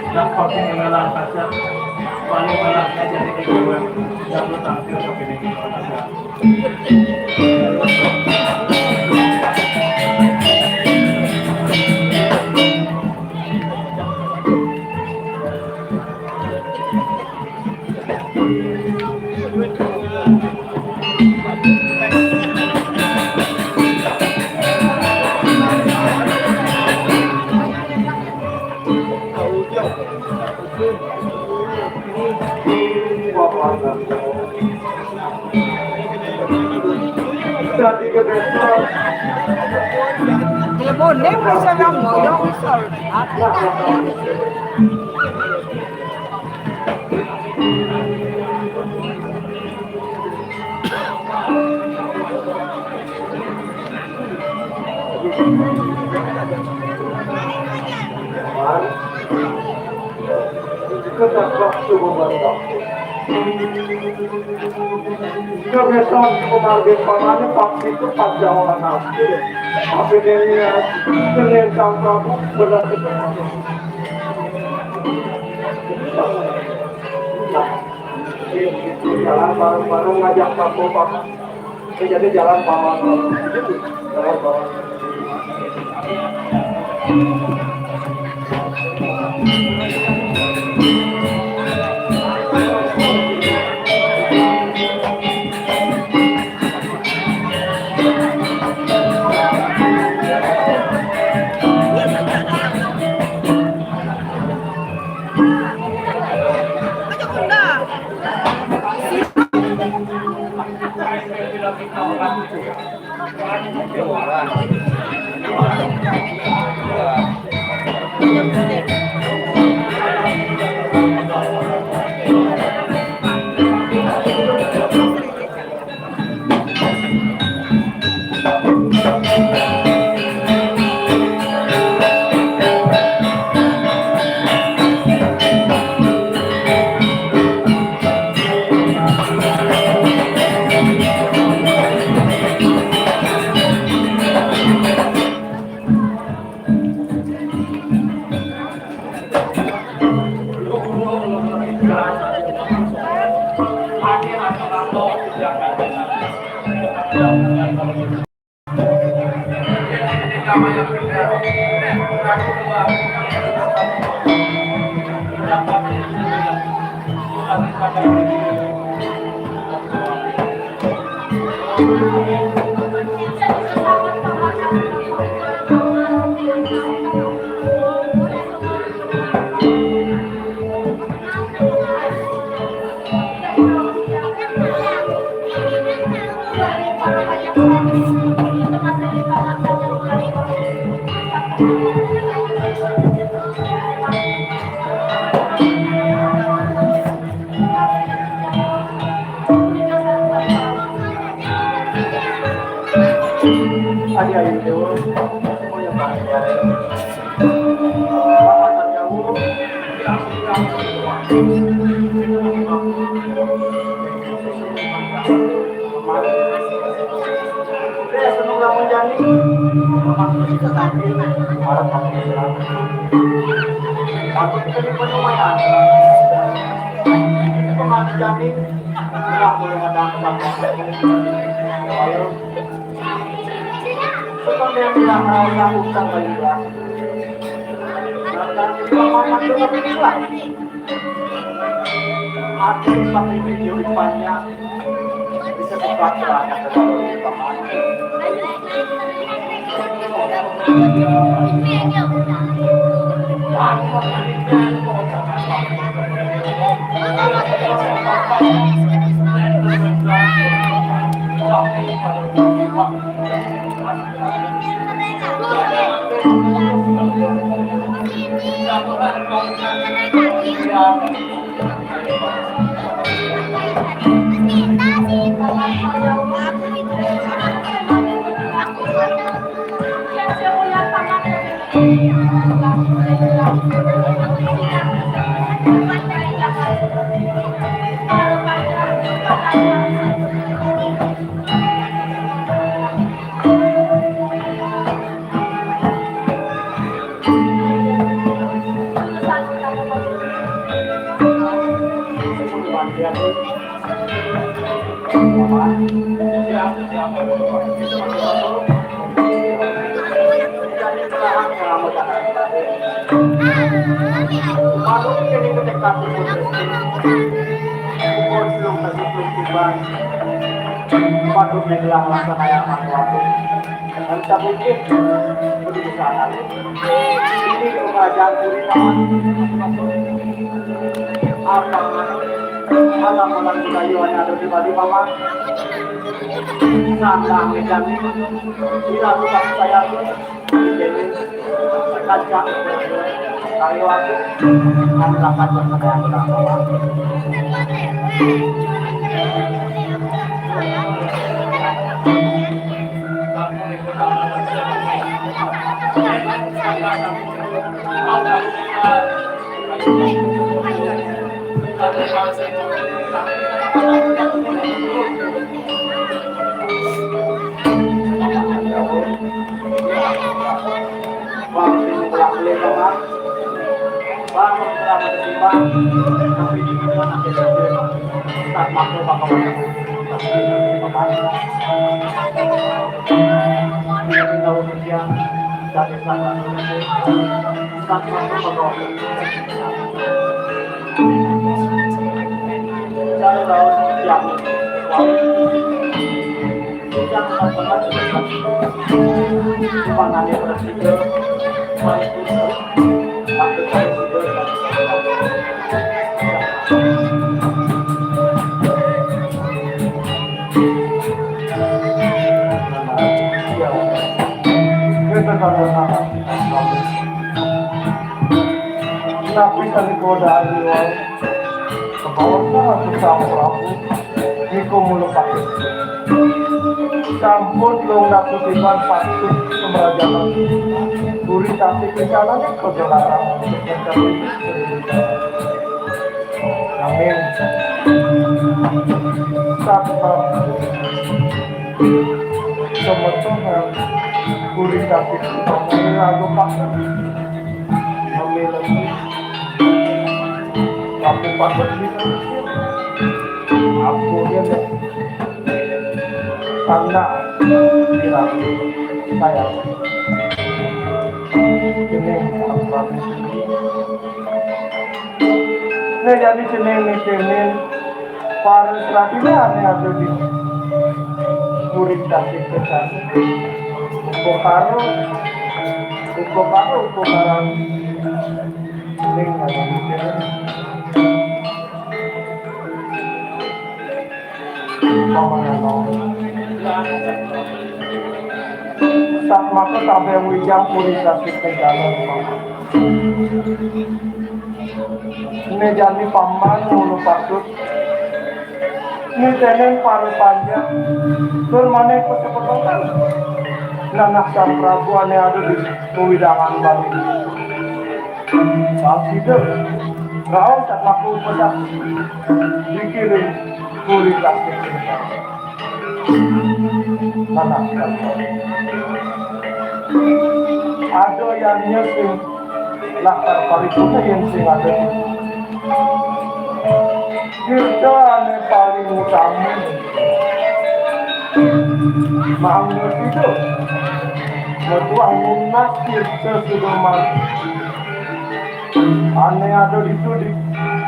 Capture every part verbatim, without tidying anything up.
Yang pakai ngelang kaca, paling ngelang kaca di kedua, yang lu tampil pakai ngelang kaca. Teleponin mo sa lang mo, yung sir. Kebetulan kemarin pamannya pas itu pas jauhan aku. Tapi dia lihat, ternyata kamu benar-benar. Nah, jalan bareng-bareng ngajak Pak Bopak. Ini jadi jalan Paman. Jalan Paman. Menjadi memang kita sakit, harap kamu bilang. Aku kita di penuh ya. Itu mati jamin. Itulah boleh ada kesatuan. Ayo. Seperti yang bilang, rasa utang bagi dia. Rasa utang makan juga itulah. Aku pakai video depannya. Bisa dipakai lah, kata orang. Patut dibilang laksana yang aku. Entah mungkin di sana. Ini kerajaan Puri, Paman. Apa? Anak orang kita Yohan ada di Bali, Paman. Sandang meja ini. Tidak suka saya pun. Jadi, kaca. Kayu aku. Adalah kaca, Paman. Bang, ini telah beli, Bang. Bang, telah beli, Bang. Tapi di mana kita tak mampu, Bang, Bang. Tapi, Bang, Bang. Ini tahu kerja, dari sana, tak mampu, Bang, Bang. Saya tahu kerja. Tapi tadi kau dah ada, Kebawa Ratu Sang Prabu, niku mula patut. Sampun Long Ratu Tiban patut semerajakan. Puri Tasih Kencana kegelaran. Amin. Satpam. Semeton Puri Tasih Kencana lagu patut. Amin lagi. Aku patut di aku dia deh. Tanda bilang saya. Ini aku habis ini. Nah, jadi sini mikirin para serapina ane ada di murid Tasik Kencana. Upakara, upakara, upakara. Ning, sak maka tabeng wijang puri Tasik Kencana. Ene jani paman mula patut. Nitenen para panjang tur maneh pasepetongan. Nanak Sang Prabu ane ada di wewidangan Bali. Sasida raos sak maka upedak dikirim puri Tasik. Anak. Ada yén nyesing lakar paripurna yén sing ada. Tirta ané paling utama. Mangga sida. Metuah nunas tirta suda mati. Ané ada ditu di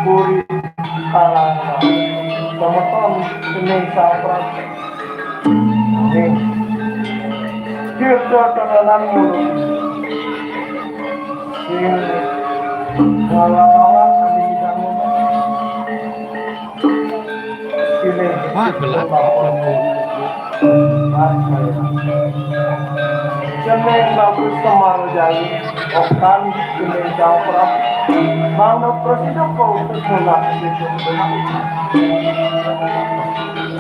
puri Kalangga. Semeton seni saprak. Nih. Tirta tenanan mulu. Sing ngawang-ngawang ané idang. Wah, gelap. Jeneng bagus Semar Jaya, okan jeneng Cangkrah. Mangga prasida kautus munah.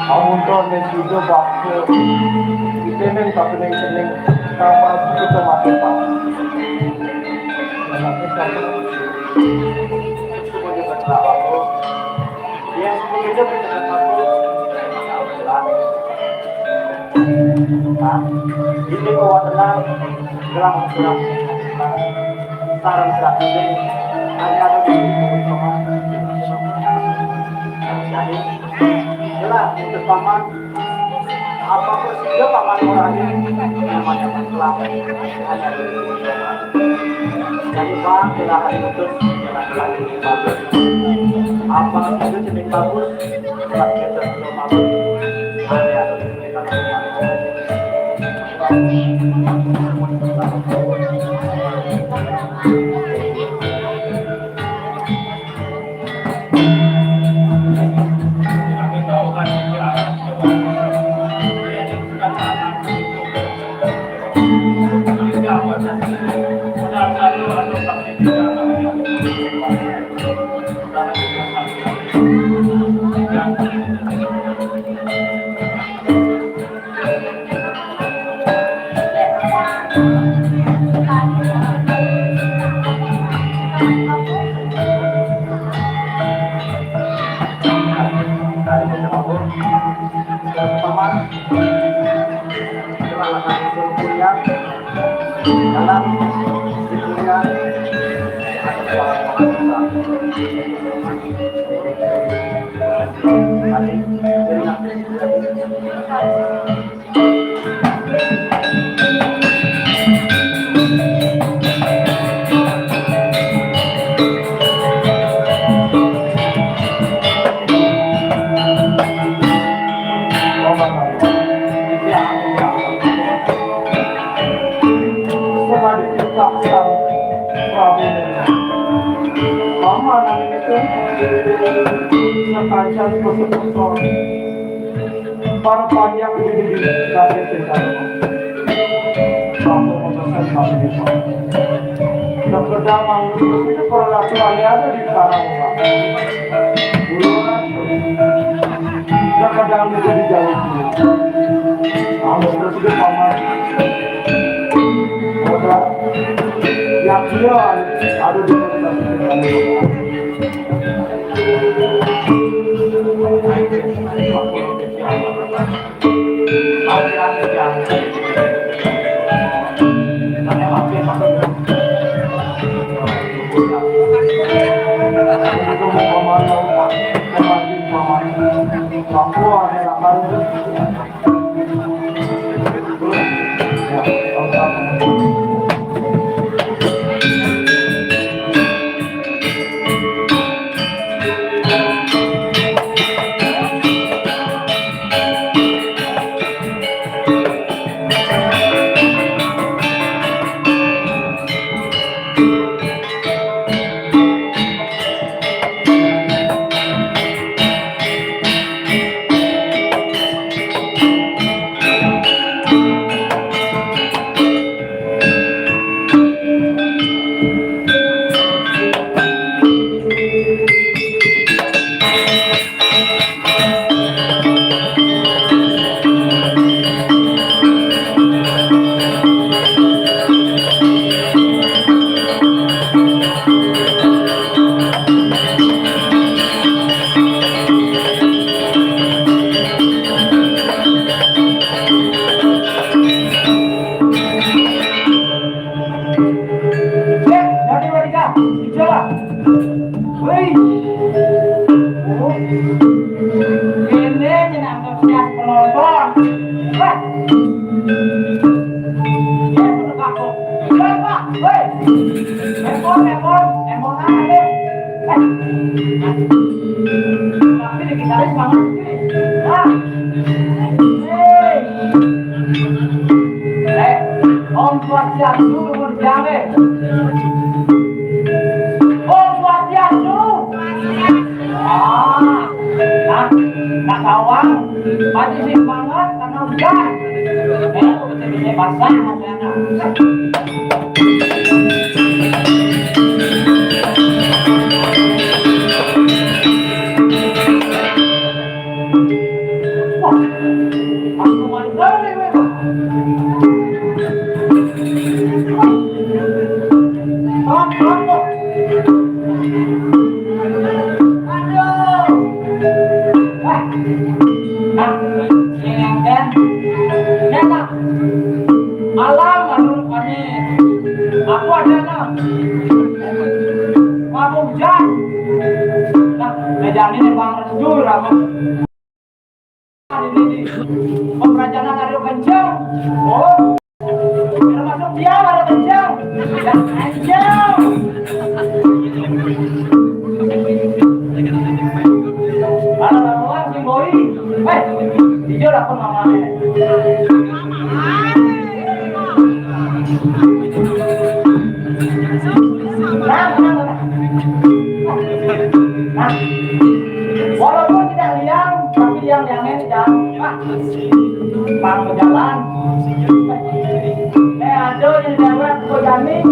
Amun to ne sida baksa. Jeneng tapi neng jeneng Cangkrah itu mati, Pak. Anaknya Cangkrah. Ini bawa tenang, gelang gelang, sarang serang ini, hanya ada di paman. Jadi, jelas untuk paman, apa pun dia paman orang ini, namanya paman kelapa. Hanya ada di paman. Jadi, Pak, kita hari itu, kita lagi di paman. Apa itu jenis bagus? Paman anu itu sakancan kusuk-kusuk. Para panjang di diri kasih cinta. Waktu memesan kami di sana. Sekedar manggil itu peraturannya ada di sekarang, Pak. Buluran. Sekedar itu di jauh. Kamu terus di paman. Udah. Ya, iya, ada di Ini antusias penonton. Wah. Dia sudah kapok. Siapa? Woi. Handphone, handphone, handphone mana nih? Eh. Tapi di gitaris banget sih. Hah? Hei. Eh, Om Swastiastu, mau dibilang, eh. Om Swastiastu. Ah, nah, nah, kawan, pagi ini semangat karena hujan. Eh, betul-betul basah, makanya. Wah, aku malu banget, weh. Stop, stop, stop. Aduh. Wah. Nah, ini yang kan. Ya, nah. Malam, anu, kami. Aku ada, nah. Mabuk hujan. Nah, meja ini Bang Restu, rame. Ini, ini. Pemerajanan ada kencang. Oh. Termasuk dia ada kencang. Dan kencang. Ada lawan si Boy. Eh, dia dapat namanya. Nah, nah, nah. Nah. Walaupun tidak liang, tapi liang-liangnya tidak. Nah. Pang bejalan. Nek ada yang jawab kok jani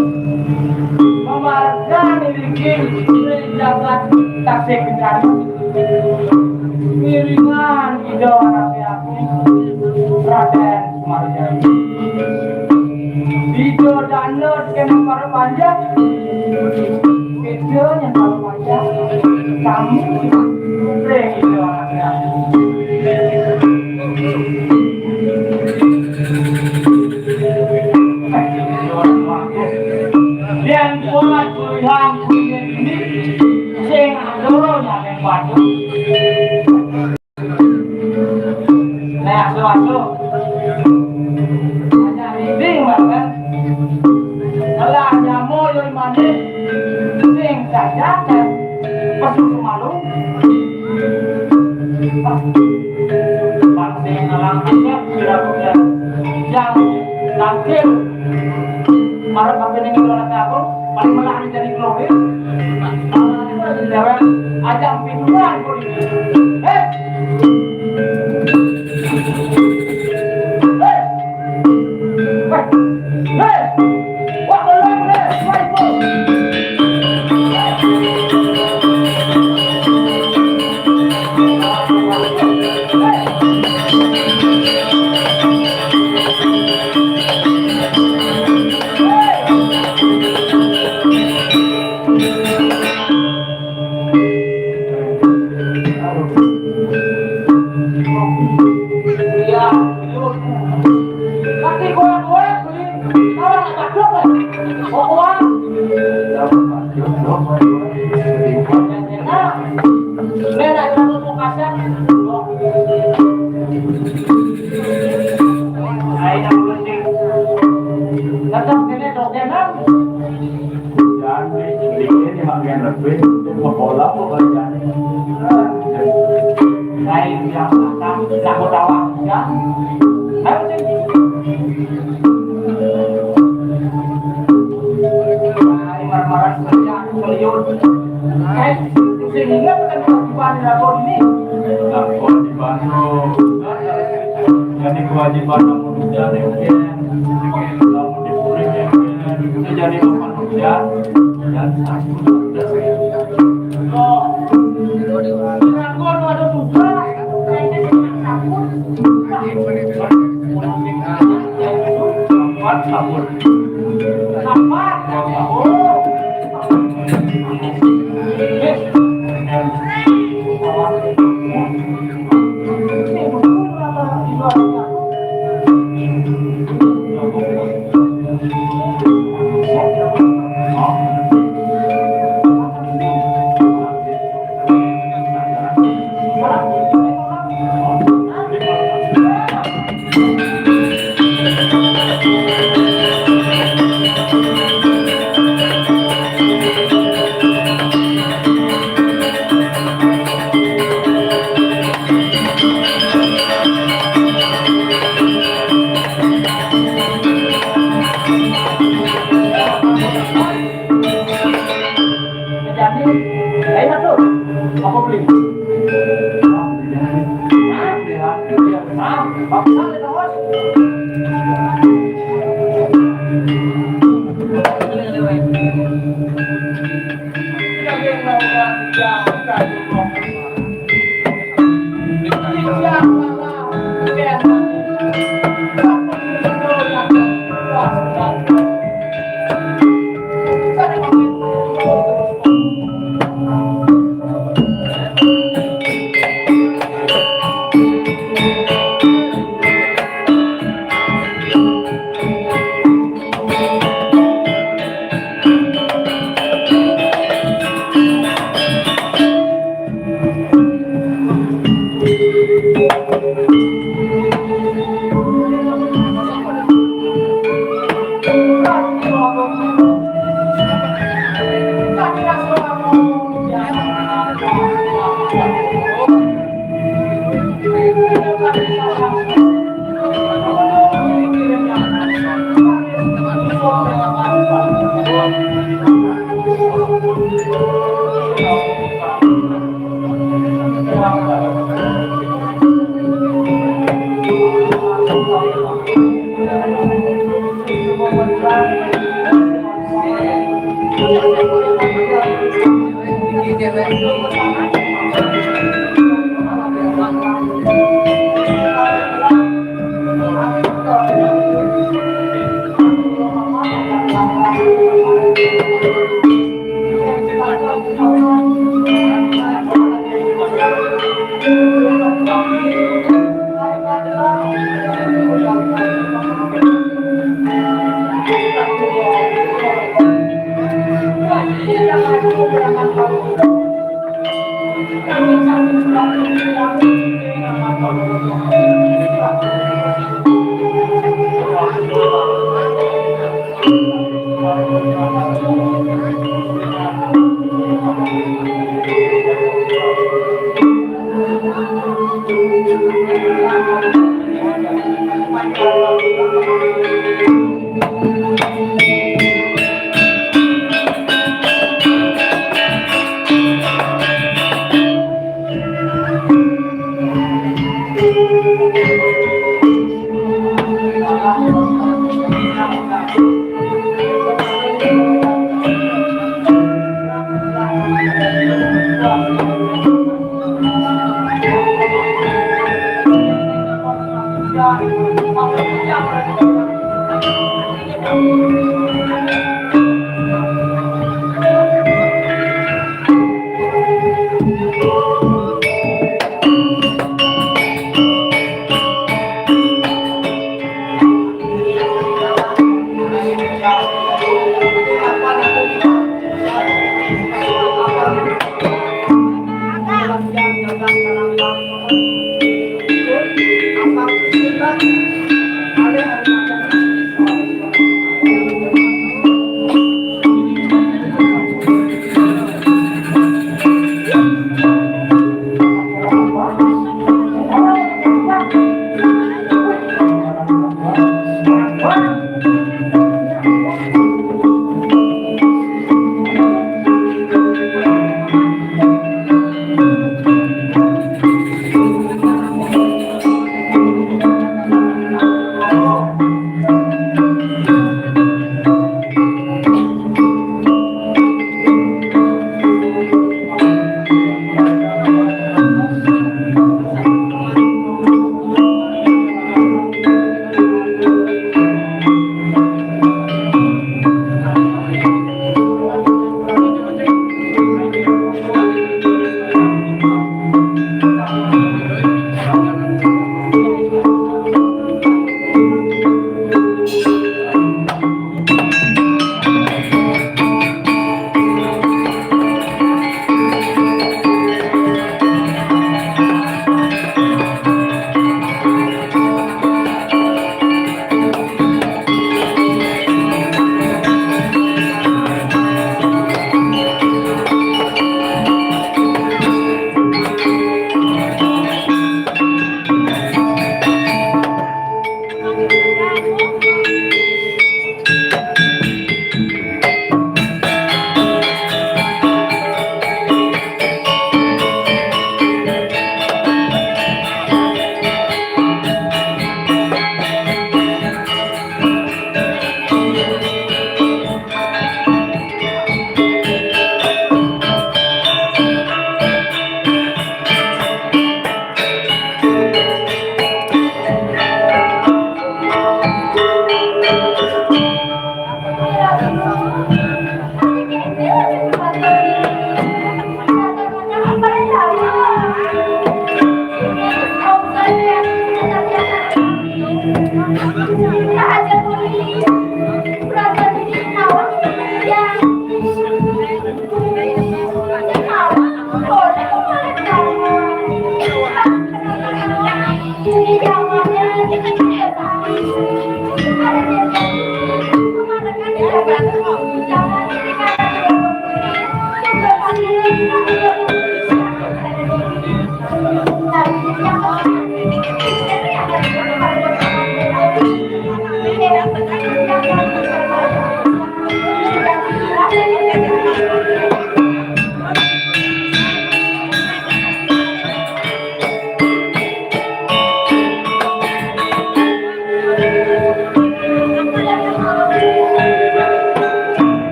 memarkan iriki ring jagat Tasik Kencana. Ngiringan Ida Anase Agung, Raden Sumarjaya. Ida dana kena para panjat. Ida yang para panjat. Kami ring Ida Anase Agung. Yén kuat kulihan kulihan ini, sing ada nyameng batu. Nah, asuh-asuh. Hanya reading, kan? Kalau nyamuk yo manis, sing saja, kan? Pesu semalu. Bangsa ngalang aja, kira-kira. Yang terakhir, marah apa nih, kalau aku, paling menarik dari kelompok. Nah, itu aja, aja pintuan, kok. Eh! Eh! Eh! Eh! Wah, belum, eh! Wah, itu. Iya, iya. Tapi gua, gua beli orang apa tuh? Pokoknya. Nah, nah, nah, nah, nah. Ayo, tetap sini, dok, ya, Bang. Jangan, ini makin lebih, itu mau bola kok kali ya. Lain yang akan, aku tawa, ya. Ayo, sini. Nah, ini marah-marah, kerja, keliut. Eh, sing inget kan kewajiban lagu ini. Nah, kewajiban lo. Jadi kewajiban kamu kerja nih, oke. Kamu dipulih ya, oke. Itu jadi apa kerja? Dan aku udah saya. Loh. Aku ada tugas. Empat tahun.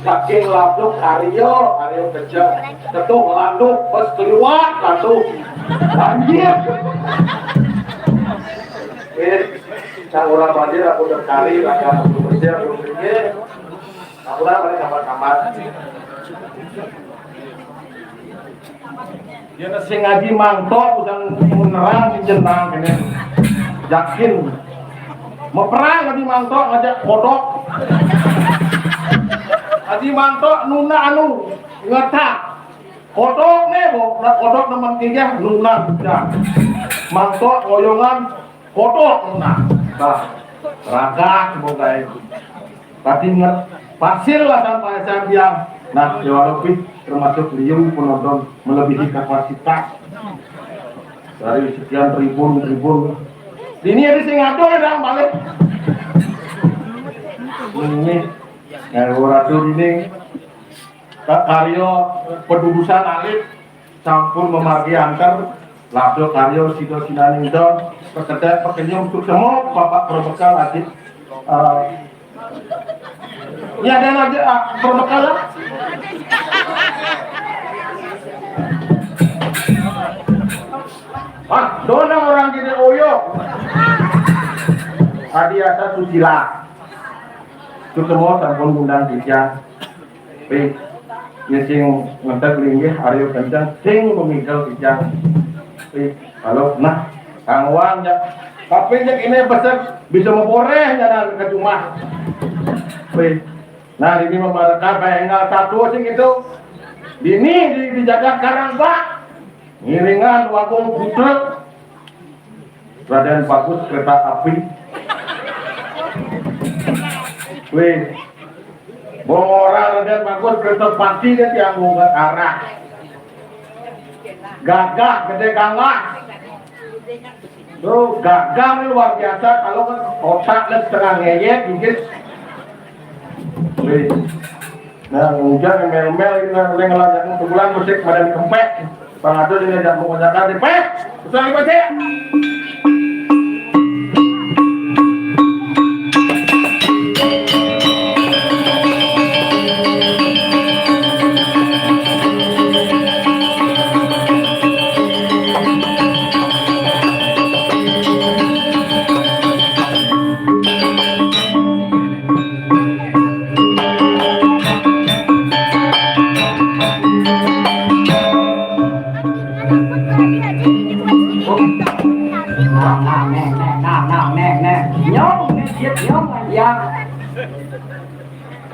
Saking landuk karya, karya kejang. Ketuh landuk, pas keluar landuk. Banjir. Eh, sang urang banjir, aku udah kali, raka aku bersih, aku bersih. Aku udah balik kamar-kamar. Yén sing ngaji mangtok, usang nerang di jenang kéné. Yakin. Meperang ngaji mangtok ngajak kodok. Ngaji mangtok nuna anu ngetak. Kodok né, bo, nah, kodok nemen kinggah nuna budak. Mangtok ngoyongan kodok nuna. Nah, ragak semoga itu. Tapi ingat, pasil lah sampai saya bilang. Nah, ya walaupun termasuk liu penonton melebihi kapasitas. Dari sekian ribu, ribu. Ini ada sing ngatur ya, Dang, balik. Ini, yang ratu ini, ka-, karya pedudusan alit, sampun memargi antar, labda karya sida sinaning don, pekedek, pekenyum, suksema, Bapak Berbekal, Adit, eh, Iya, ada aja, ah, berbekal lah. Wah, dona orang gini oyo. Adi asa susila. Itu semua sampun ngundang tijang. Pi, ya sing ngentek linggih, Aryo kenceng, sing memigel tijang. Pi, halo, nah, kang Wan ya. Tapi yang ini pesan bisa memboreh jalan ke rumah. Pi, Nah, ini memereka benggal satu sing itu. Dini di, dijaga karang, Pak. Ngiringan Wagung Putra. Raden Bagus kereta api. Wih. Bora Raden Bagus kereta pati dia tiang bunga arah. Gagah gede gagah. Tuh, gagang luar biasa kalau kan otak dan setengah ngeyek, gigit. Wih. Nah, hujan mel-mel ini, nah, leng lanjut sebulan musik pada kempek. Pang ada ini ajak mau konjakan di peh. Usah lagi baca. Nah, nah, neng, neng, nah, nah, neng, neng. Nyong, neng, siap, nyong, ya.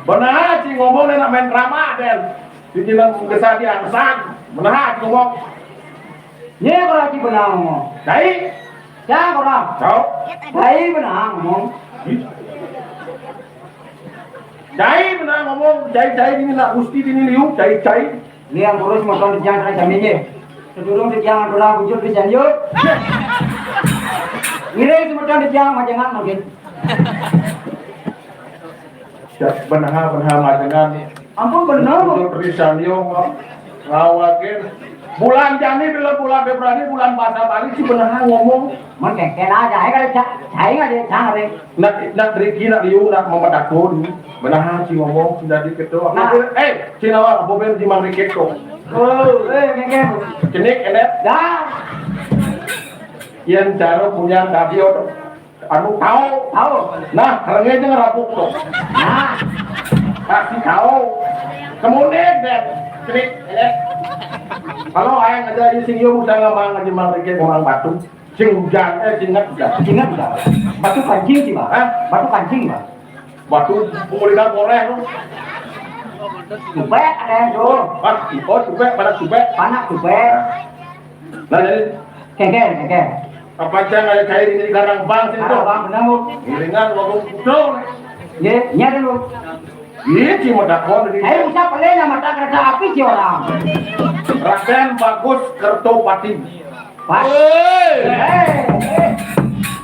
Benar, si ngomong nak main drama, Den. Di dalam kesal dia, besar. Benar, si ngomong. Nyé, ora ki benang ngomong. Cai. Cang ora. Cau. Cai benang ngomong. Cai benang ngomong. Cai, cai ini nak gusti ini liu. Cai, cai. Ini yang ngurus motor di jang saya jamin ye. Sedurung di jang ora wujud di janjur. Ngiring semeton di jang majengan mungkin. Benaha, benaha majengan. Ampun, bener. Untuk Risanyo ngawakin. Bulan Jani bila bulan Februari, bulan bahasa Bali, si benaha ngomong. Men kengken aja, ayo kada cak, ayo aja cari. Nak, nak Riki, nak Liu, nak Mamat Dakun. Benaha si ngomong, si dadi ketua. Nah. Eh, si nawa, Boben si Mang Riki tu. Oh, eh, kengken. Cenik, enek. Dah. Yang cara punya radio tu. Anu, tahu. Tahu. Nah, rengenya ngerapuk tuh. Nah. Kasih tahu. Kemudian, deh. Klik, ya. Kalau ayang ada di sini, udah ngamang aja, Mang Riki, Mang Batu. Sing hujan, eh, sing ingat hujan. Ingat hujan. Batu kancing sih, Bang. Hah? Batu kancing, Bang. Batu pengulingan koreh tuh. Cubek, ada yang tuh. Hah? Oh, cubek, pada cubek. Panak cubek. Nah. Nah, jadi kengken, kengken. Apa aja nggak ada cair ini di Garang Bang sini tuh? Garang Bang, benar, Bu. Ngiringan waktu putus. Ye, nya dulu. Iya, cuma dakon di. Saya usah pelenya mata kereta api, si orang. Raden Bagus Kertopati. Pas. Hei. Hei, hei.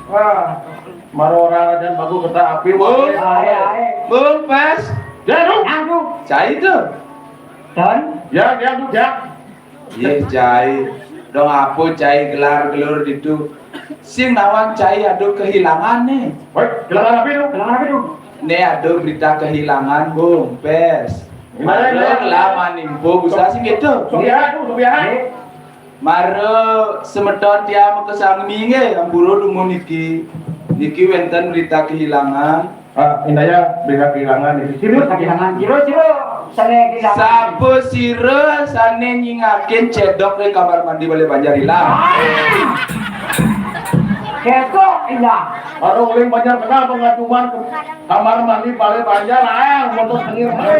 Wah, marora Raden Bagus kereta api, wah. Ae, ae. Bung, pas. Ya, dong. Aduh. Cai tuh. Don. Ya, ya, dong, ya. Iya, cai. Dong apa cai gelar-gelur ditu? Sing nawang cai aduh kehilangan nih. Woi, kehilangan apa itu? Kehilangan apa itu? Né ada berita kehilangan, Bung. Pes. Gimana, gimana? Mara gelah manimpo, bisa sing gitu. Sugihan, sugihan. Mara semeton tiang makasami nggih, ampura dumun niki. Niki wénten berita kehilangan. Ah, indaya berita kehilangan niki. Sira kehilangan, sira, sira sané kehilangan. Sapa sira sané nyingakin cedok ring kamar mandi Balé Banjar ilang? Cedok ilang. Ora uling Banjar Tengah pengaduan kamar mandi Balé Banjar, aéng motor sengir. Mara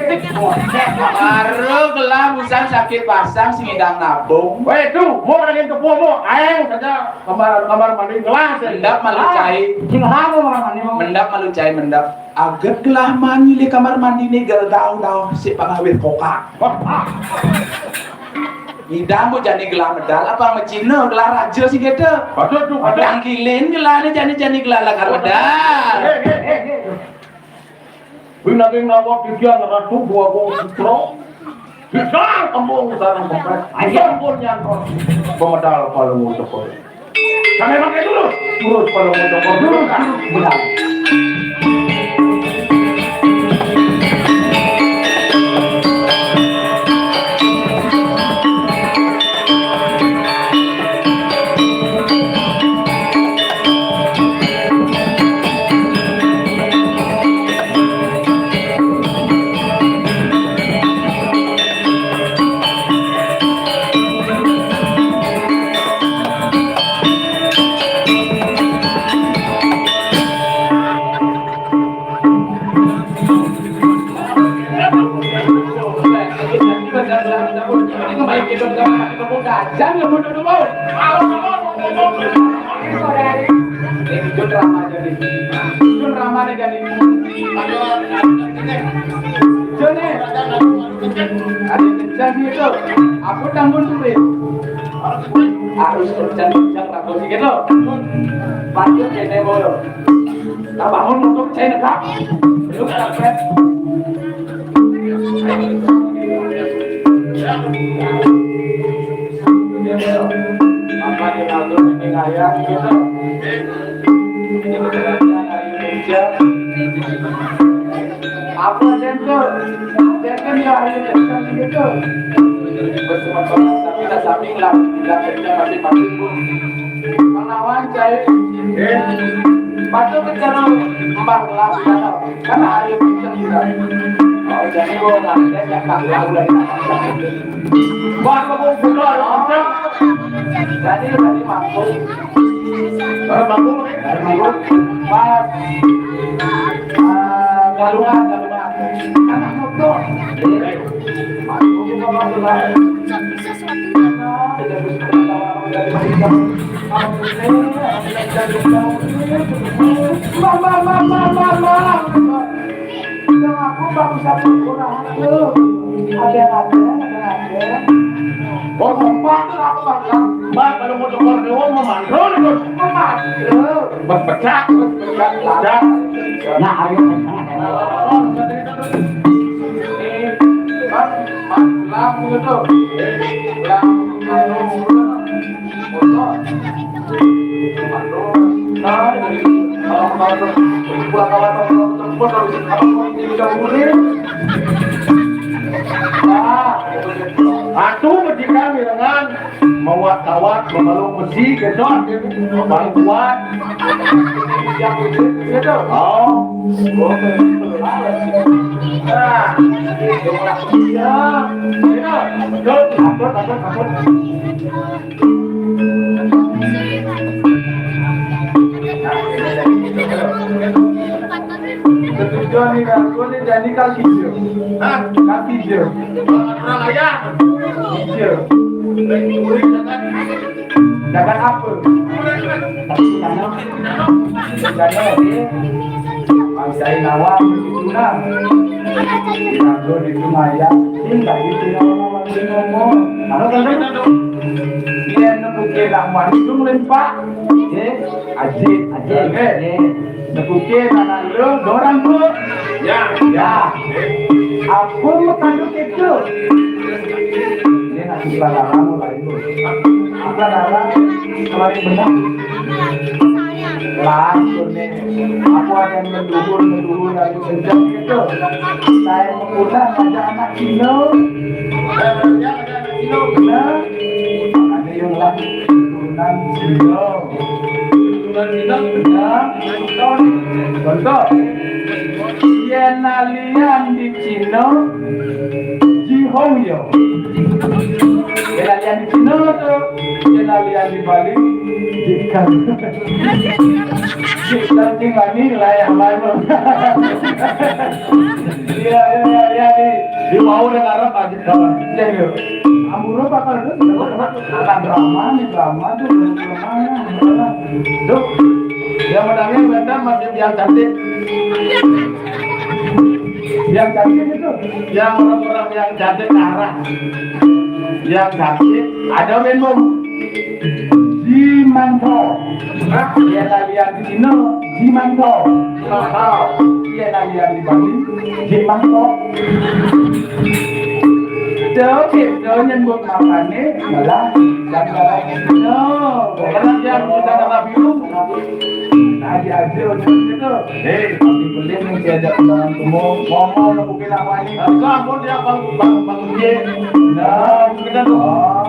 gelah busan sakit pasang sing ngidang nabung. Wéh, tuh, mau lagi kepo, mau aéng saja kamar, kamar mandi gelas. Mendap malu cai. Sing habo kamar mandi mau. Mendap malu cai, mendap. Aget gelah mandi di kamar mandi né geldau dau si pangawit kokak. Ngidang bu jani gelah medal apa mecina gelah raja sing kéto. Patut tuh, patut. Dangkilin gelah né jani-jani gelah lakar medal. Hé, hé, hé, hé. Winaking nawak titiang Ratu Déwa Putra. Bisa kembung sareng kempes. Ayo pun nyantos. Pemedal Palungguh Cokor. Sampai pakai dulu. Terus Palungguh Cokor dulu. Terus benar. Ini Jun Rama jadi. Jun Rama nih jadi. Jun nih. Ada kencang gitu. Aku tanggung duit. Harus kencang-kencang ragu dikit loh. Lanjut ya, Teh Boyo. Kita bangun untuk saya negak. Belum capek. Apa kita tuh ini ngayang gitu. Ini kerajaan Indonesia. Apa cénto? Cénto ya hari cénto gitu. Bersama-sama kita samping lah, kita kerja masing-masing. Menawan cai. Patut bicara mbah lah, karena hari cénto kita. Oh, jadi gua nggak ada cakap lah, udah. Wah, kamu betul, Om. Jadi, tadi mampu. Eh, mampu, eh? Tadi mampu. Pas. Ah, galungan, galungan. Anak motor. Mampu, mampu, mampu. Mama, mama, mama, mama. Yang aku baru satu orang tuh. Ada, ada, ada, ada. Oh, kompak tuh aku bakal. Mbak, kalau mau tukar dewa, mau mandul, ikut. Mau mandul. Berpecah, berpecah, berpecah. Nah, ayo, kencang, kencang. Kan, kan, lampu itu. Lampu, lampu. Atuh majikan mirengan mawat-tawat mabalung besi gedot gitu. Paling kuat. Yang gitu. Oh. Nah, iya. Iya. Betul. Ampun, ampun, ampun. Setuju nih, Kak. Gue nih jadi kaki dia. Hah? Kaki dia. Orang ayah. Iya. Jangan apa? Jangan apa? Jangan apa? Bangsain awak begitu nah. Dianggo di Sunaya, tinggal di Sunaya, ngomong. Kalau kan dia nemuke nak mandi dong lempak. Ye, ajib, ajib. Oke. Ye. Nemuke nak lu dorang tuh. Ya. Ya. Aku mau kandung itu. Ini nak suka larang lagi. Apa larang? Kalau benar. Langsung nih, aku ada yang menduhur, menduhur dari sejak itu. Saya mengundang ada anak Cino. Nah, ada yang lagi keturunan Cino. Keturunan Cino, ya. Contoh, contoh. Yen alian di Cino, Ji Hong Yo. Yen alian di Cino tuh, yen alian di Bali, Ji Kang. Ji Kang tinggal nilai yang lain. Iya, iya, iya, iya, nih. Di mau udah ngarep aja kawan. Iya, iya. Amuro bakal tuh, akan drama nih, drama tuh, drama, drama. Tuh, yang menangnya benar masih yang cantik. Yang cantik itu, yang orang-orang yang cantik arah. Yang cantik ada minum. Di Manto. Nah, dia lalian di Cina, di Manto. Manto. Dia lalian di Bali, di Manto. Tuh, gitu, nyebut makannya, malah, dan kalau gitu. Karena dia bisa kena biru. Tadi aja udah gitu. Hei, tapi beli nih diajak undangan semua. Ngomong, nepukin apa ini? Nah, itu ampun dia bang, bang, bang, dia. Nah, kita tuh. Oh.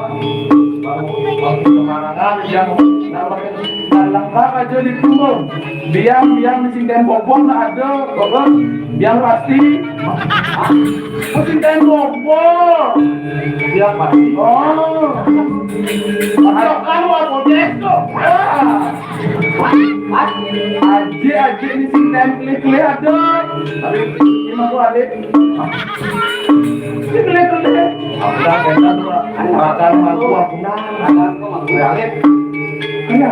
Bang, bang, kemana kan yang namanya? Nah, lengkap aja di Plumbon. Biang, biang di Sinden Bobon ada, Bobon. Biang pasti. Sinden Bobon. Biang pasti. Oh. Ada kamu apa, Jess, tuh? Ah. Aji, aji ini sing tempel kelihatan. Tapi ini mah gua ada. Ini kelihatan deh. Udah, kita tuh makan mah gua pulang, makan mah gua alit. Iya,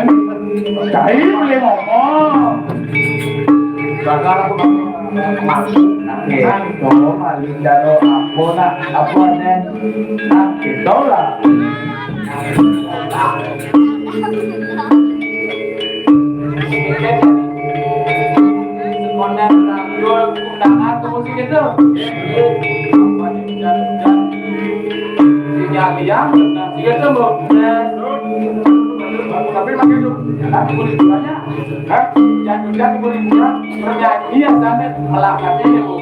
cai boleh ngomong. Gagal aku masuk. Nah, itu maling daro apa nak? Apa nen? Nah, itulah. Sekolah radio undangan ke musik itu. Apa nih, hujan-hujan? Sinyal yang benar. Iya tuh, Bu. Tapi makin tuh, aku boleh banyak. Hah? Hujan-hujan boleh kurang. Bernyanyi ya sampai melangkah ini, Bu.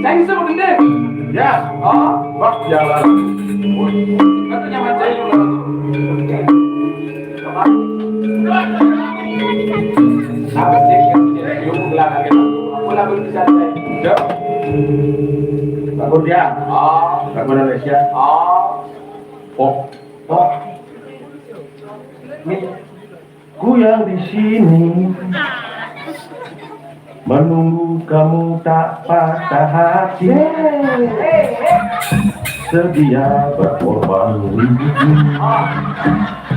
Saya bisa begini. Ya. Oh. Wah, jalan. Kan tuh nyaman saya juga. Apa? Apa sih? Yuk, ulang lagi. Aku lagu bisa saya. Yuk. Lagu dia. Oh. Lagu Indonesia. Oh. Pop. Pop. Nih. Ku yang di sini menunggu kamu tak patah hati. Sedia berkorban.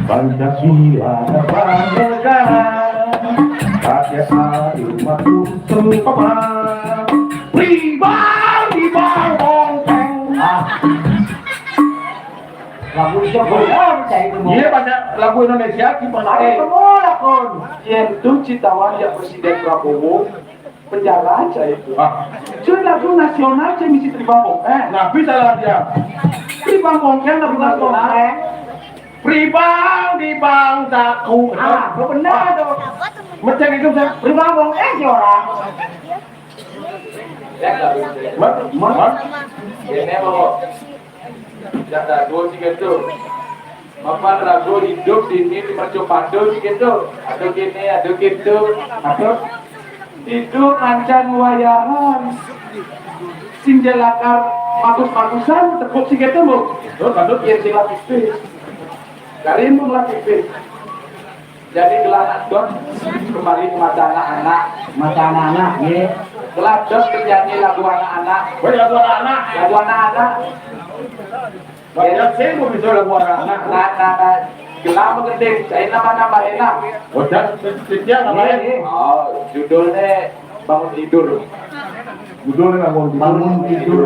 Pancasila dan negara. Pakai air mata pemar. Ribang, ribang, bongkeng. Ah. Lagu Indonesia boleh, ah, percaya itu, Bu. Iya, banyak lagu Indonesia gimana? Ada semua lakon. Yen tu citawan ya Presiden Prabowo, penjara aja itu. Ah. Cuy, lagu nasional, cuy, misi Tribang Bongkeng. Nah, bisa lah dia. Tribang Bongkeng lagu nasional. Pribang di bangsaku. Ah, benar dong. Mecek itu, saya. Pribang Bongkeng, ya, orang. Mas, mas. Ini, Bu. Jan ragu sing kéto. Mapan ragu idup dini di mercupada sing kéto. Aduh kéné, aduh kéto. Aduh. Idup mancang wayangan. Sing lakar bagus-bagusan, tepuk sing kéto, Bu. Terus, aduh. Yén sing lagi pipis. Karim pun lagi pipis. Jadi gelah dot kembali ke mata anak-anak. Mata anak-anak, nggih. Gelah dot penyanyi lagu anak-anak. Wéh, lagu anak-anak. Lagu anak-anak. Banyak sih mau bisa lagu anak-anak. Nah, nah, nah. Gelah mengending, saya nambah-nambah enak. Oh, dan setia apa ya? Iya, iya. Oh, judulnya Bangun Tidur. Judulnya Bangun Tidur. Bangun Tidur.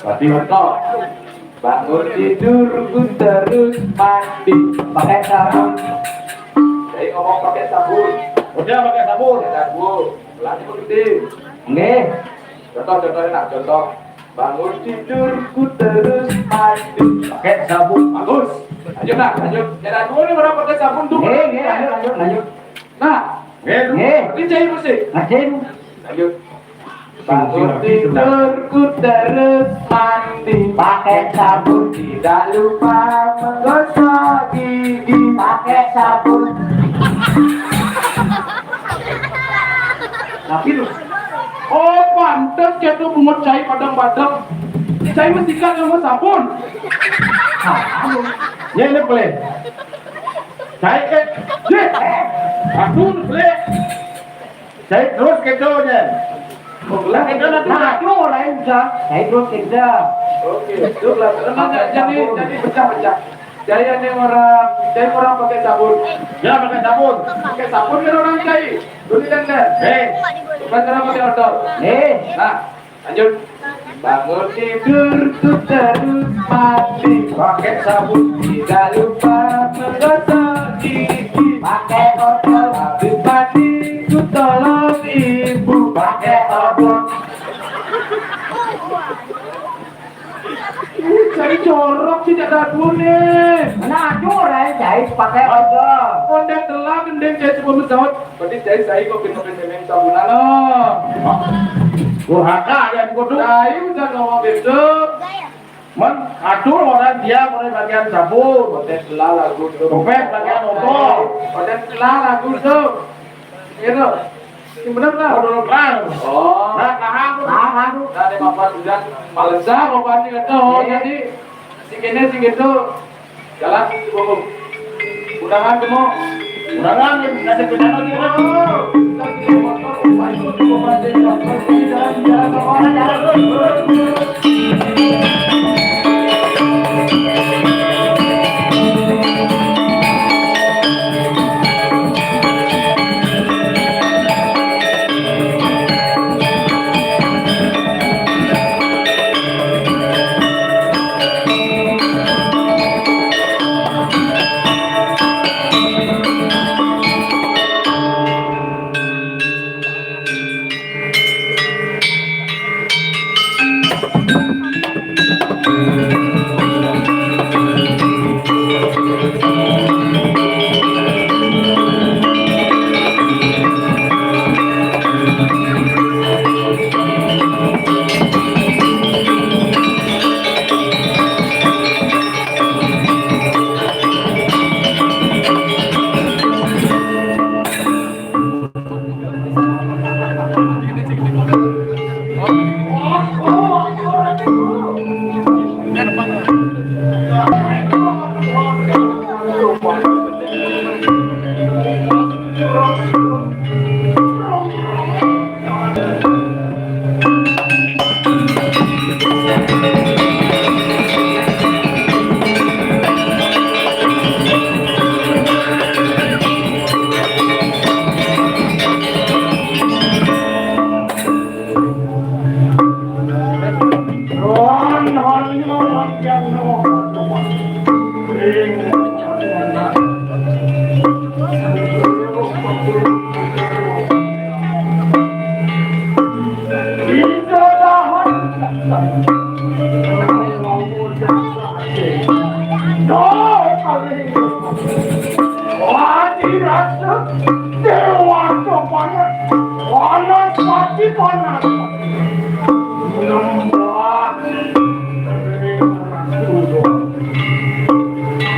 Berarti contoh. Bangun tidurku terus mandi pakai sabun. Jadi ngomong pakai sabun. Udah pakai sabun. Pakai sabun. Lagi begitu. Nggih. Contoh, contohnya nak, contoh. Bangun tidurku terus mandi pakai sabun. Bagus. Lanjut, nah, lanjut. Jangan dulu nih orang pakai sabun tuh. Nggih, nggih, lanjut, lanjut, lanjut. Nah, nggih, ini cai mesti. Nggih. Lanjut. Bangun tidurku terus mandi pakai sabun, tidak lupa menggosok gigi pakai sabun. Tapi lu, oh, pantes gitu bungut cai padang-padang. Cai mesti kan sama sabun. Nah, anu. Ya, ini boleh. Cai, eh, ye, eh, aduh, boleh. Cai terus gitu, ya. Lah, itu nanti nah, aku lain, Cak. Cai terus gitu. Oke, itu lah. Jadi, jadi pecah-pecah. Cai ada orang, cai orang pakai sabun. Ya, pakai sabun. Pakai sabun kan orang cai. Dulu kan, kan? Eh. Bukan orang pakai odol. Eh. Nah, lanjut. Bangun tidur tuh terus mandi pakai sabun, tidak lupa menggosok gigi pakai odol. Habis mandi ku tolong ibu pakai odol. Ih, cai jorok sih, tidak ada nih. Mana ada orang cai pakai odol. Ondek telah gendeng cai sebelum pesawat. Berarti cai saya kok kita pengen sabunan loh. Durhaka yang kudu. Cai udah ngomong besok. Men, aduh, orang dia mulai bagian sabun. Ondek telah lagu tuh. Dompet bagian odol. Ondek telah lagu tuh. Gitu. Sing bener lah. Udah terang. Oh. Nah, paham. Paham. Nah, ini Bapak sudah palesah, Bapak ini kata, oh, iya, jadi si kene, si gitu. Jalan, cukup. Undangan semua. Undangan, kasih pejabat dia. Oh. Wadi rasa dewasa banget. Panas pati panas. Nembah.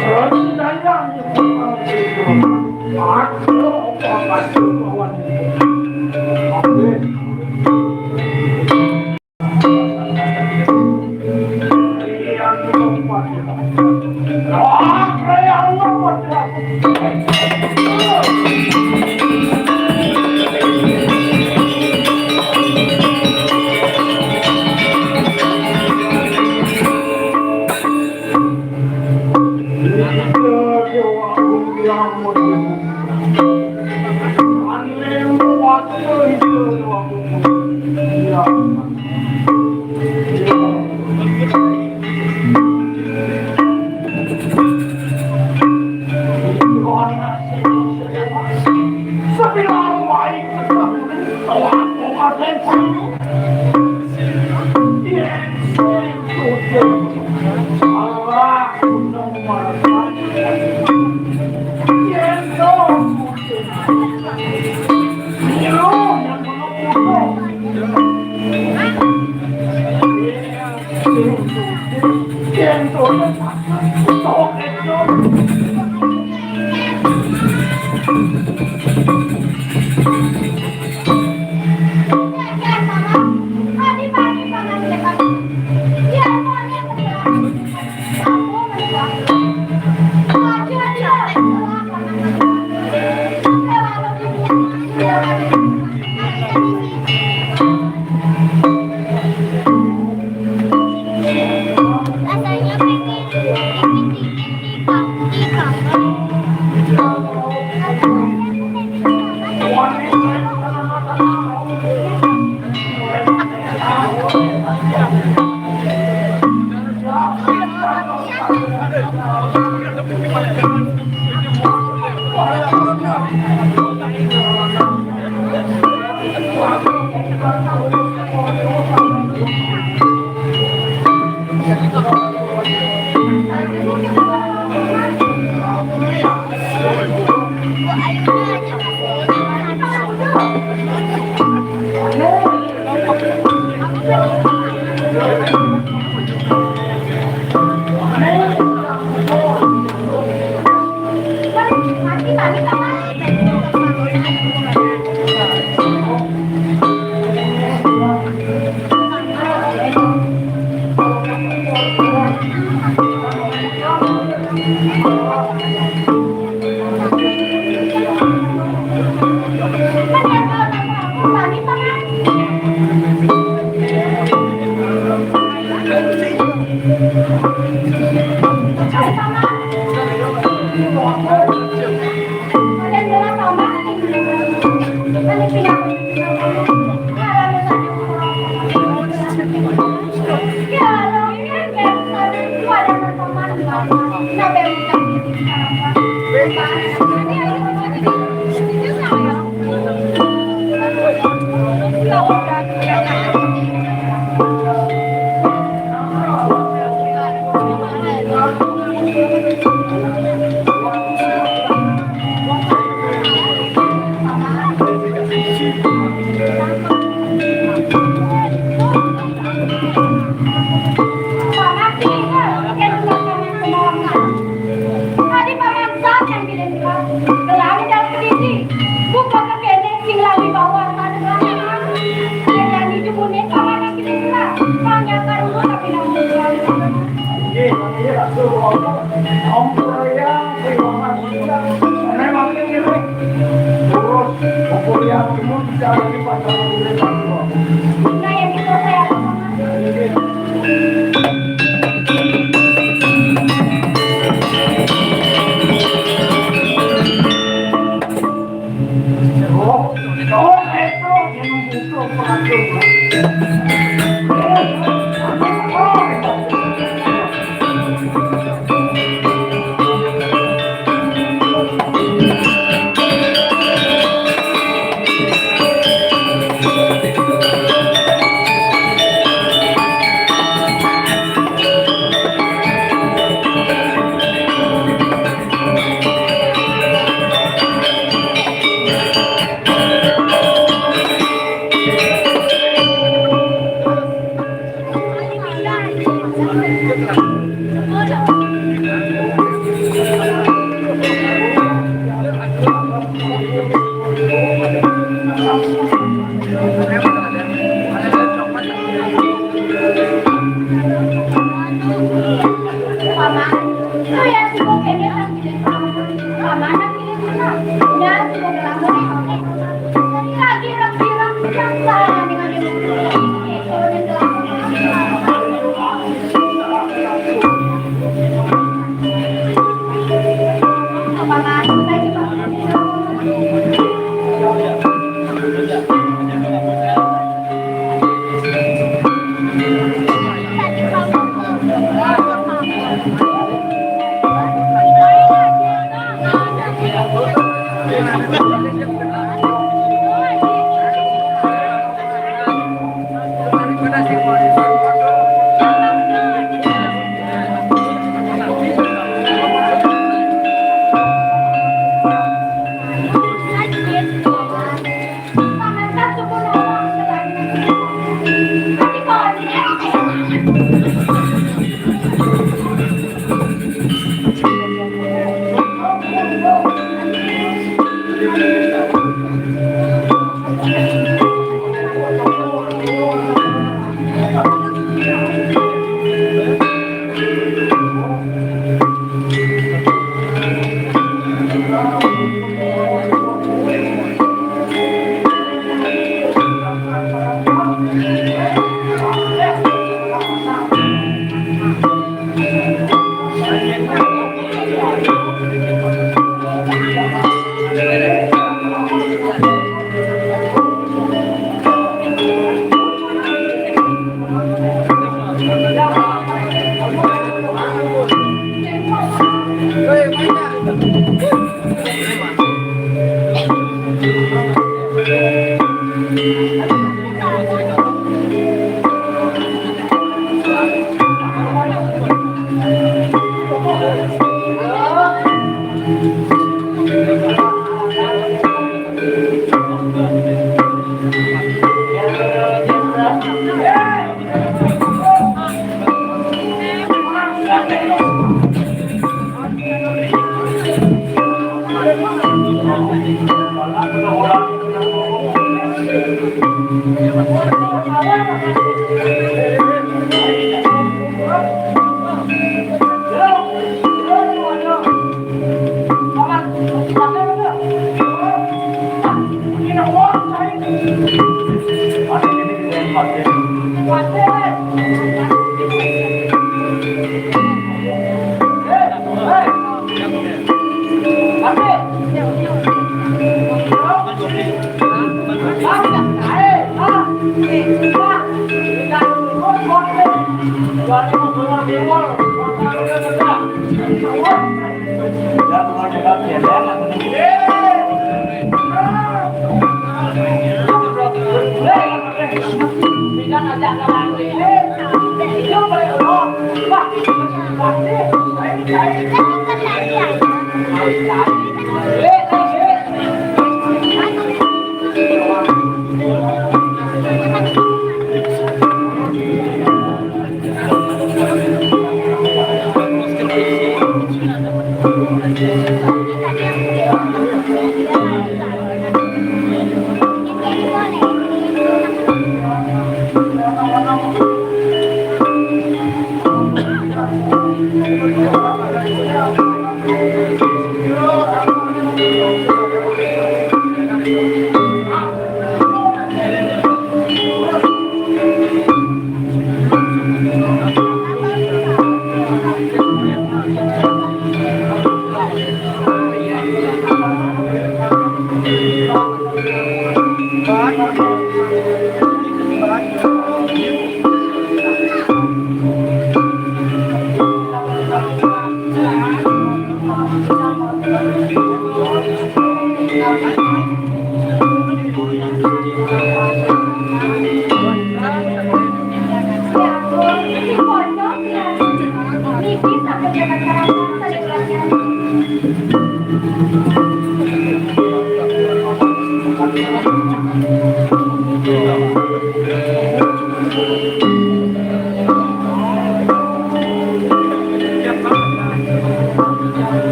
Terus saya. Aduh, apa kasih lawan. Amin.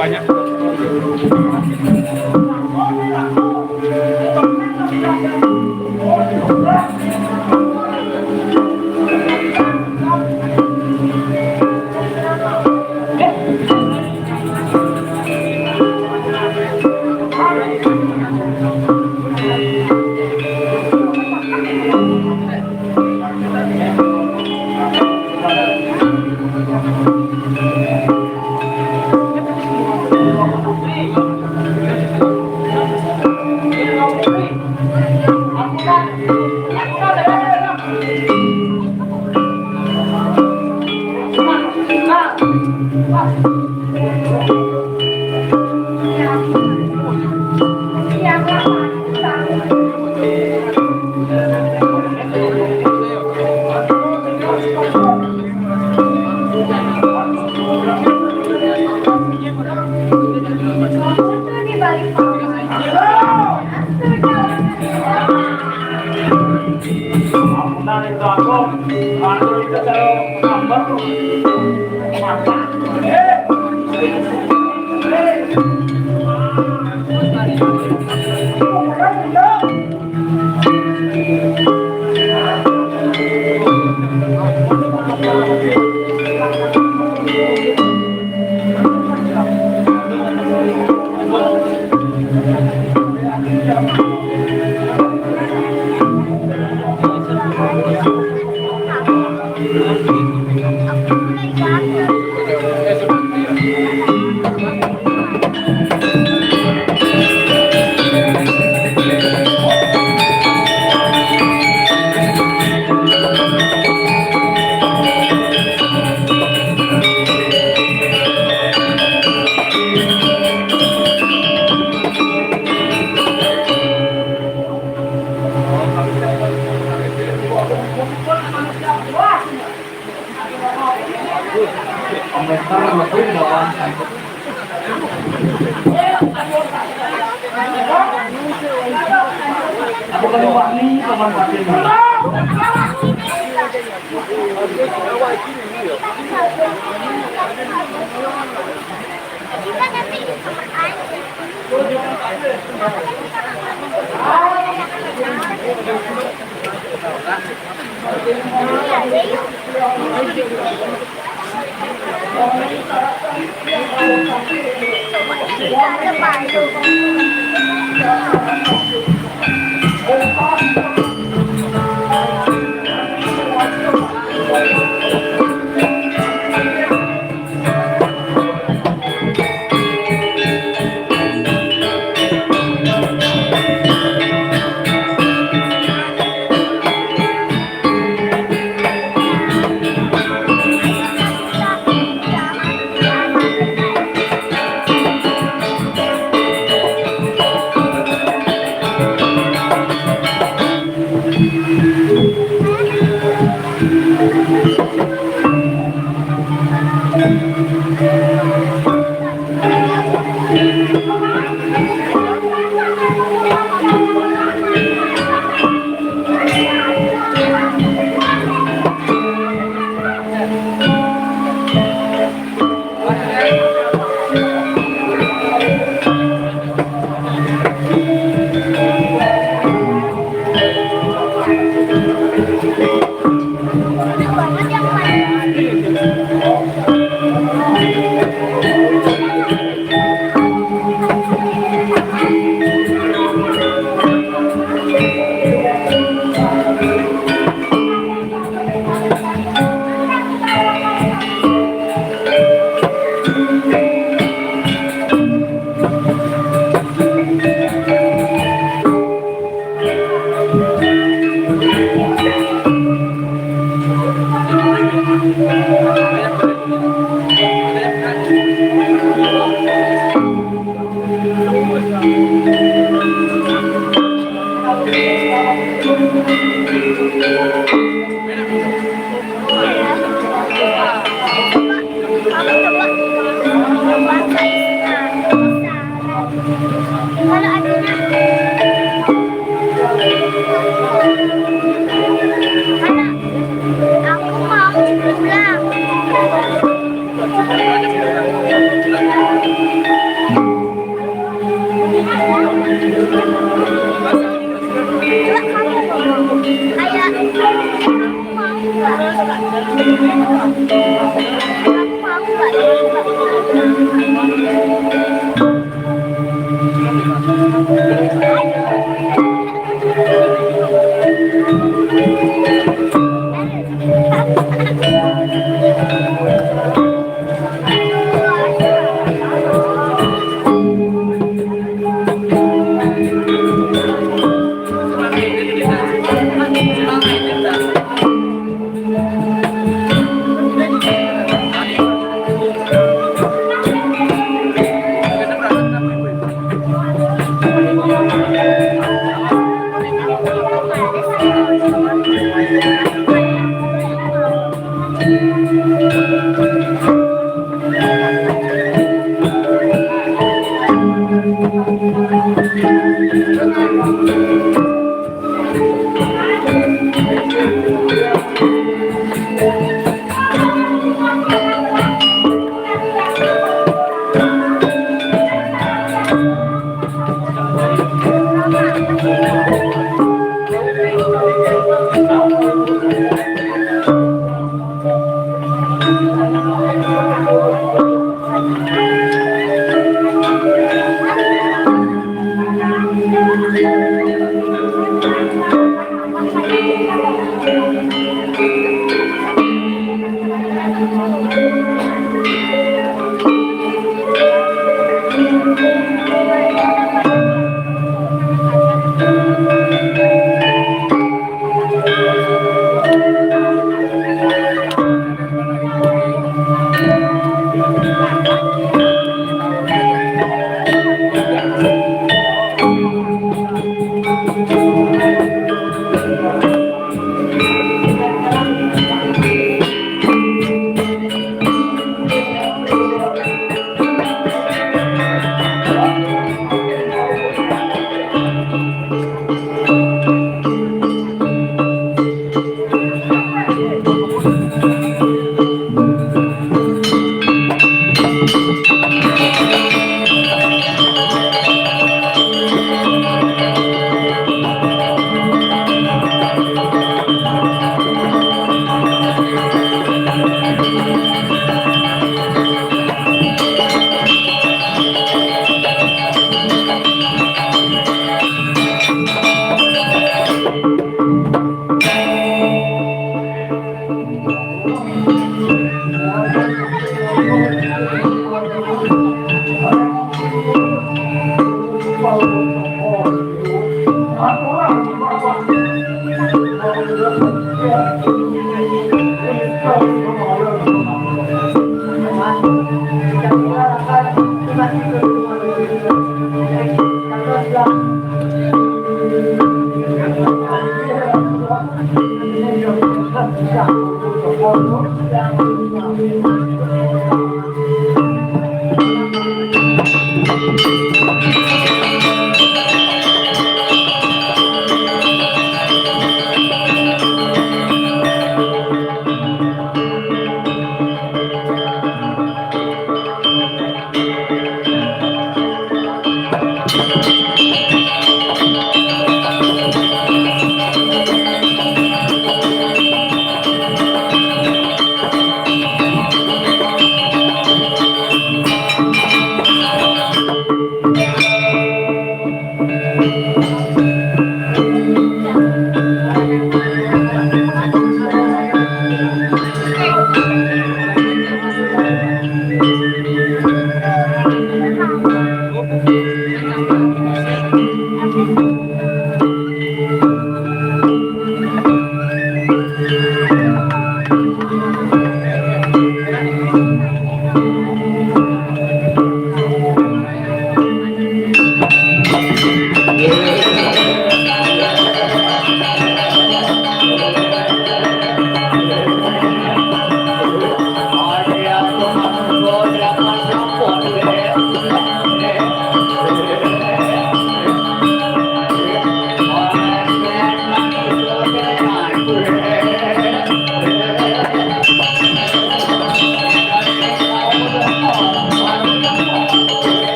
Banyak.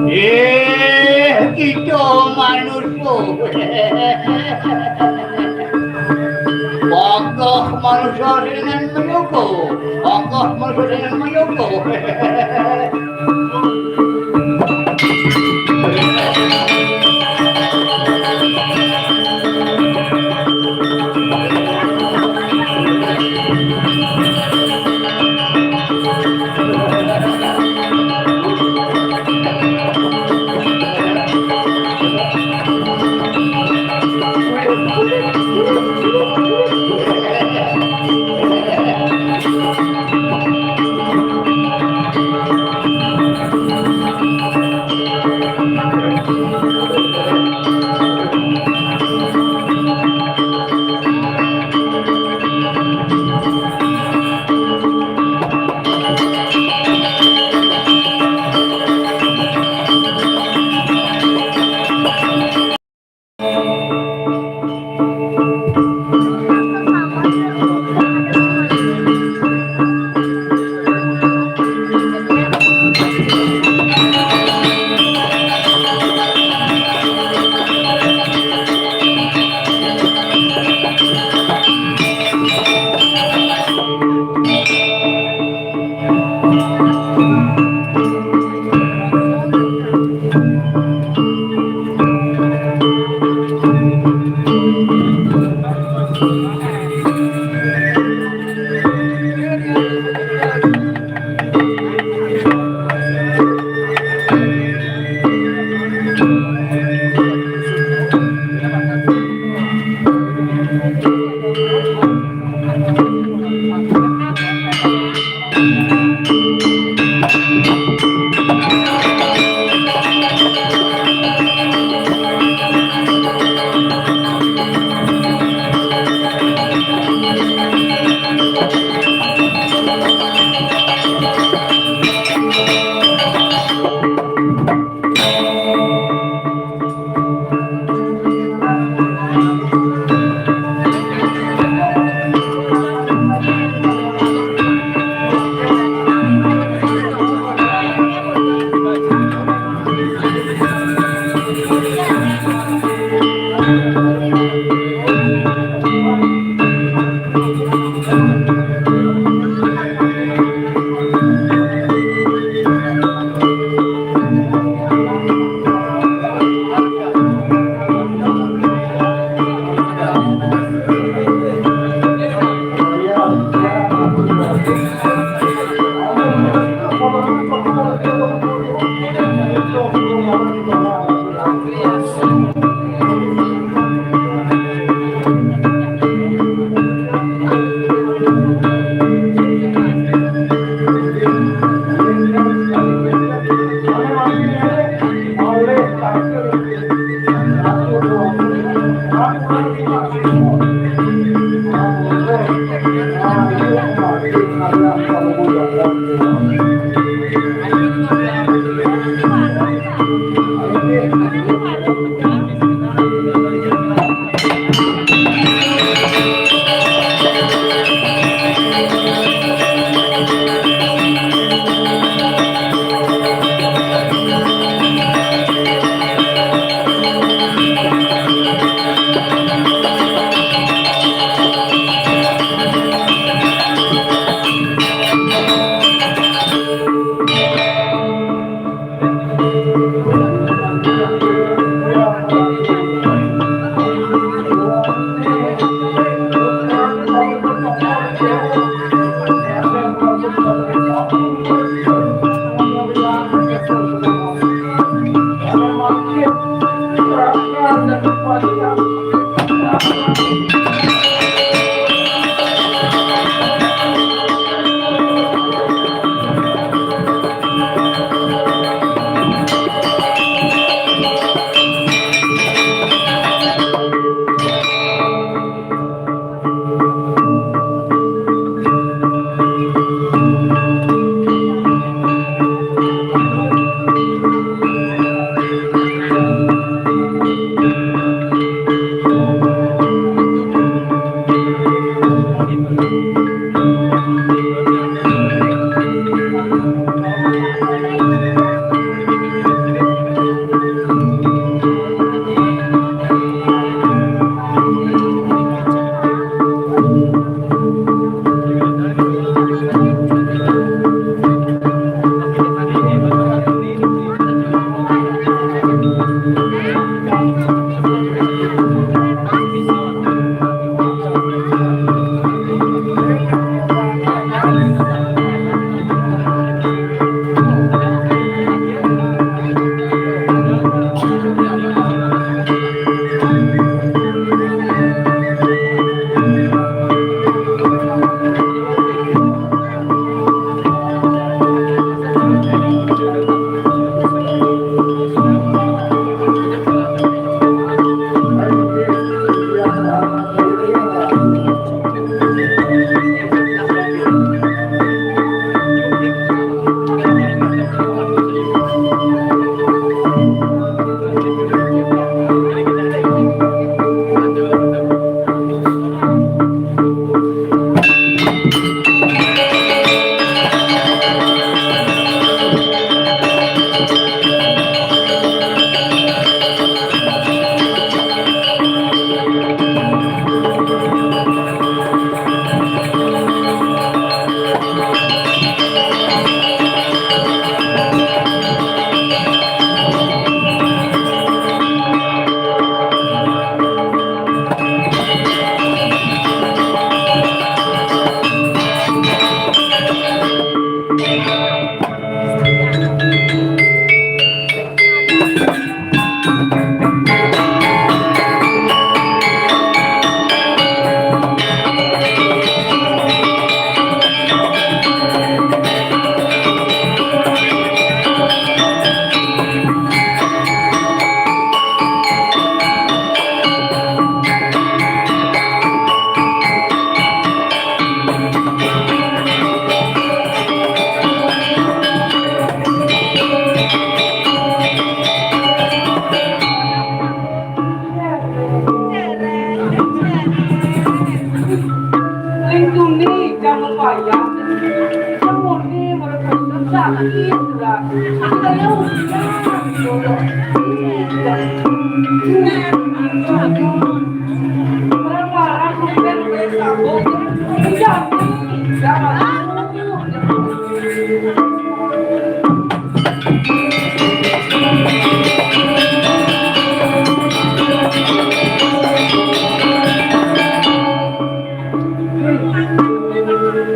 Eh, kita manusia. Pokok manusia dengan menyuku. Pokok manusia dengan menyuku.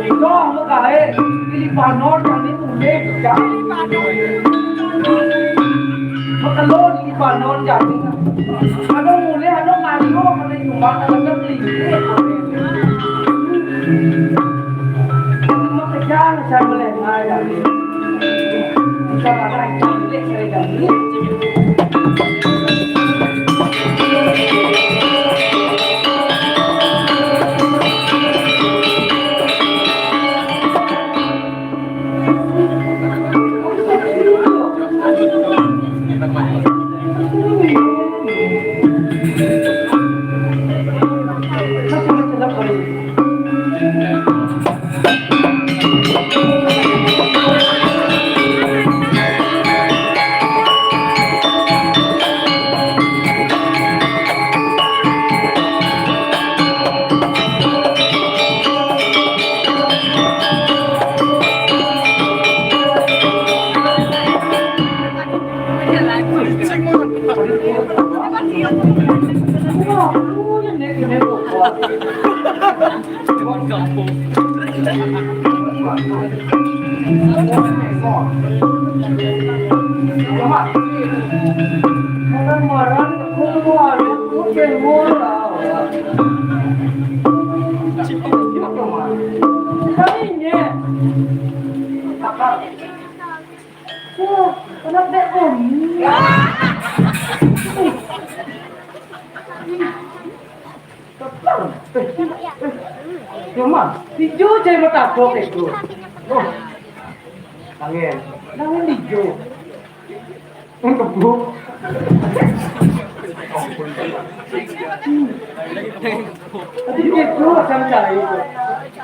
Ito, ano ka, eh? Pilipanon, kami, ulit, ka? Makalon, Pilipanon, kami. Ano, muli, ano, Mario, ano, yung mga, ano, Pilipinas? Ano, makasya, sa, muli, ay, kami. Sa, mga, ay, kami, sa, kami. Teman, tijo cai matabok itu. Oh, angin, angin tijo. Kebuk. Tapi gitu asam cai itu.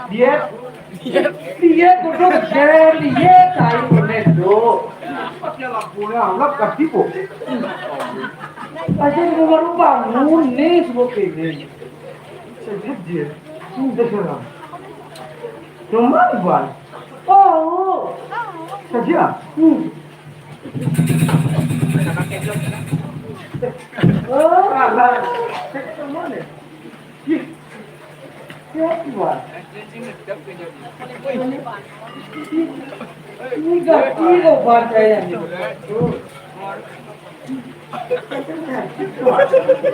Diet. Dia kudu gede, dia kayu bener, do. Pas dia lampunya, lap kasih, Bu. Aja di rumah lu bangun nih, semua kene. Sedih dia. Udah sana. Cuma, Iwan. Oh. Saja. Hmm. Oh, alah. Cek ke mana? Ih. Siapa? Ini gak kilo badannya.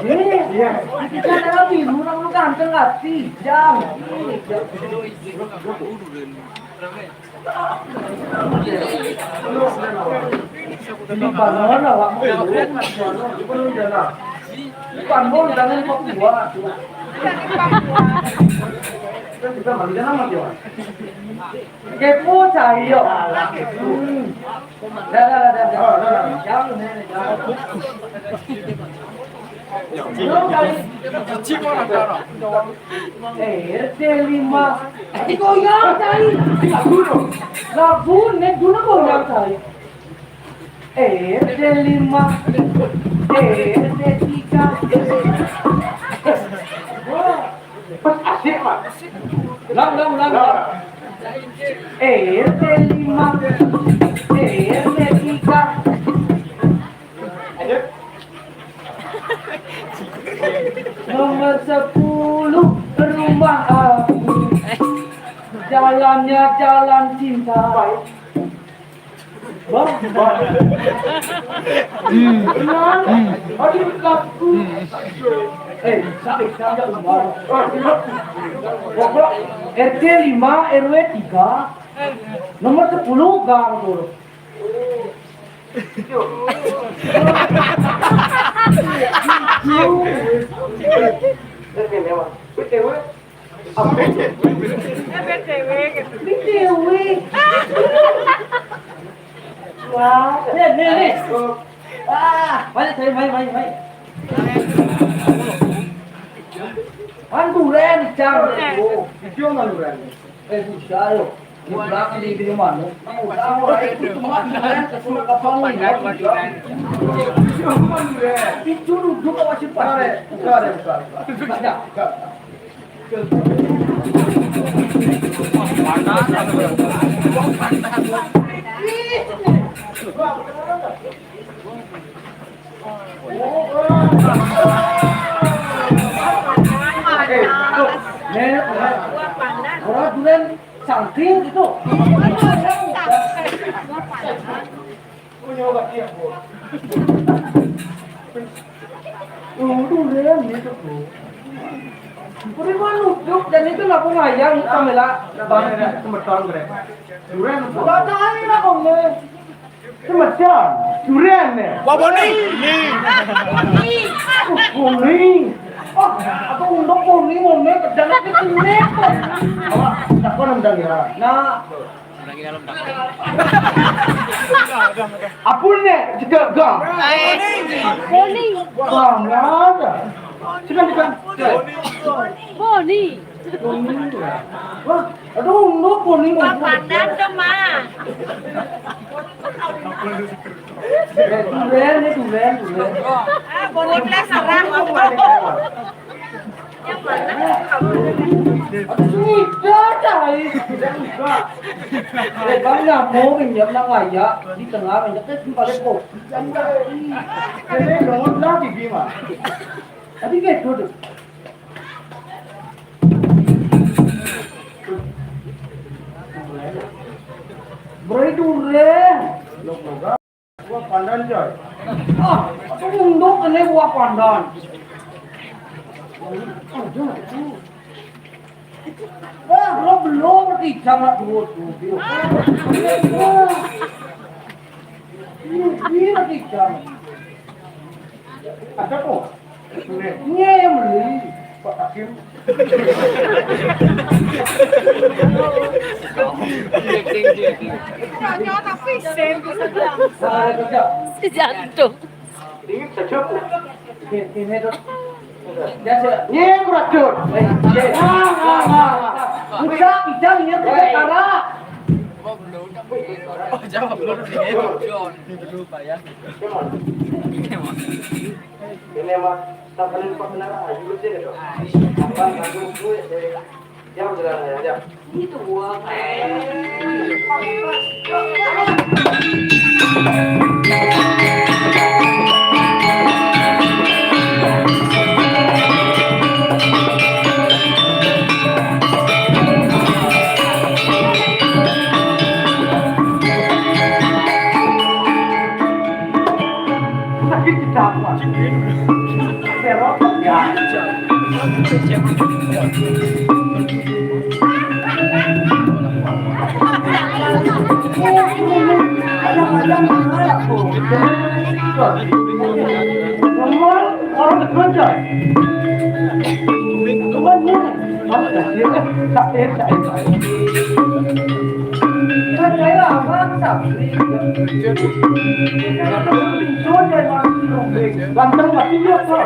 Ini, ya, kita lagi, orang lu ganteng gak sih? Jangan. Di Pamuan awak mau. Di Pamuan jangan Papua. Kan kita mandi dalam aja. Kepo cai yo. Hmm. Dah, dah, dah, dah, dah. Jauh, nih, jauh. Eh, R T lima. Eh, goyang, cai. Lagu, nek guna goyang, cai. Eh, R T lima. Eh, R T tiga. Wah, pas asik, Pak. Ulang, ulang, ulang, ulang. Eh, R T lima. Eh, R T tiga. Lanjut. Nomor sepuluh, rumah aku. Jalannya jalan cinta. Bang, bang. Kenal? Aduh, aku. Eh, sakit, sakit, Umar. Pokok R T lima, R W tiga, nomor sepuluh gang tuh. Apa itu? B T W gitu. B T W. Wah, nih, nih, nih. Ah, banyak, banyak, banyak, banyak. Kan duren, Cang. Oh, itu mah duren. Eh, bisa, yo. Di belakang di, di mana? Tahu, tahu, itu cuma duren, ke surat kapal ini, bisa. Itu mah duren. Itu duduk apa sih, Pak? Bukan, bukan, bukan. Ada. Ora duren sangking gitu. Oh, duren gitu. Beri malu, Juk, dan itu lagu ngayang, Kamela, Bang, semeton, bre. Duren, ora tahu lah, Bang, bre. Semeton, duren, ya. Wah, Boni. Oh, Boni. Oh, aku undang Boni, Boni, kerjaan aku sini. Apa? Tak pernah undang ya. Nah, Apun ne, juga gam. Boni. Gam, ya ada. Sudah, sudah. Boni. Boni. Wah, aduh, lu Boni mau. Pandan dong, Ma. Eh, duren, eh, duren, duren. Ah, Boni kelas orang, apa? Sudah, cai. Eh, Bang, nyamuk, minyak nang ayak, di tengah, minyak teh, balik kok. Ini bangun lah, bibi, mah. Tadi kayak duduk. Bro, itu, Ren. Buah pandan, coy. Ah, tunduk ini buah pandan. Wah, lo belum berkicau nak dua tuh. Ini, ini berkicau. Ada kok. Ini yang beli. Pak Hakim. Jantung. Ini saja. Ini, ini tuh. Biasa. Ini kurang tuh. Wah, wah, wah, wah. Buka, kita lihat ke arah. Oh, jawab dulu. Ini dulu, Pak, ya. Ini mah, tak kalian pas benar aja dulu sih gitu. Apa, lagu gue, eh, jam jalan aja, jam. Itu gua. Sakit kita apa? Serok ya. Orang kerja. Temannya. Ganteng pasti dia, Pak.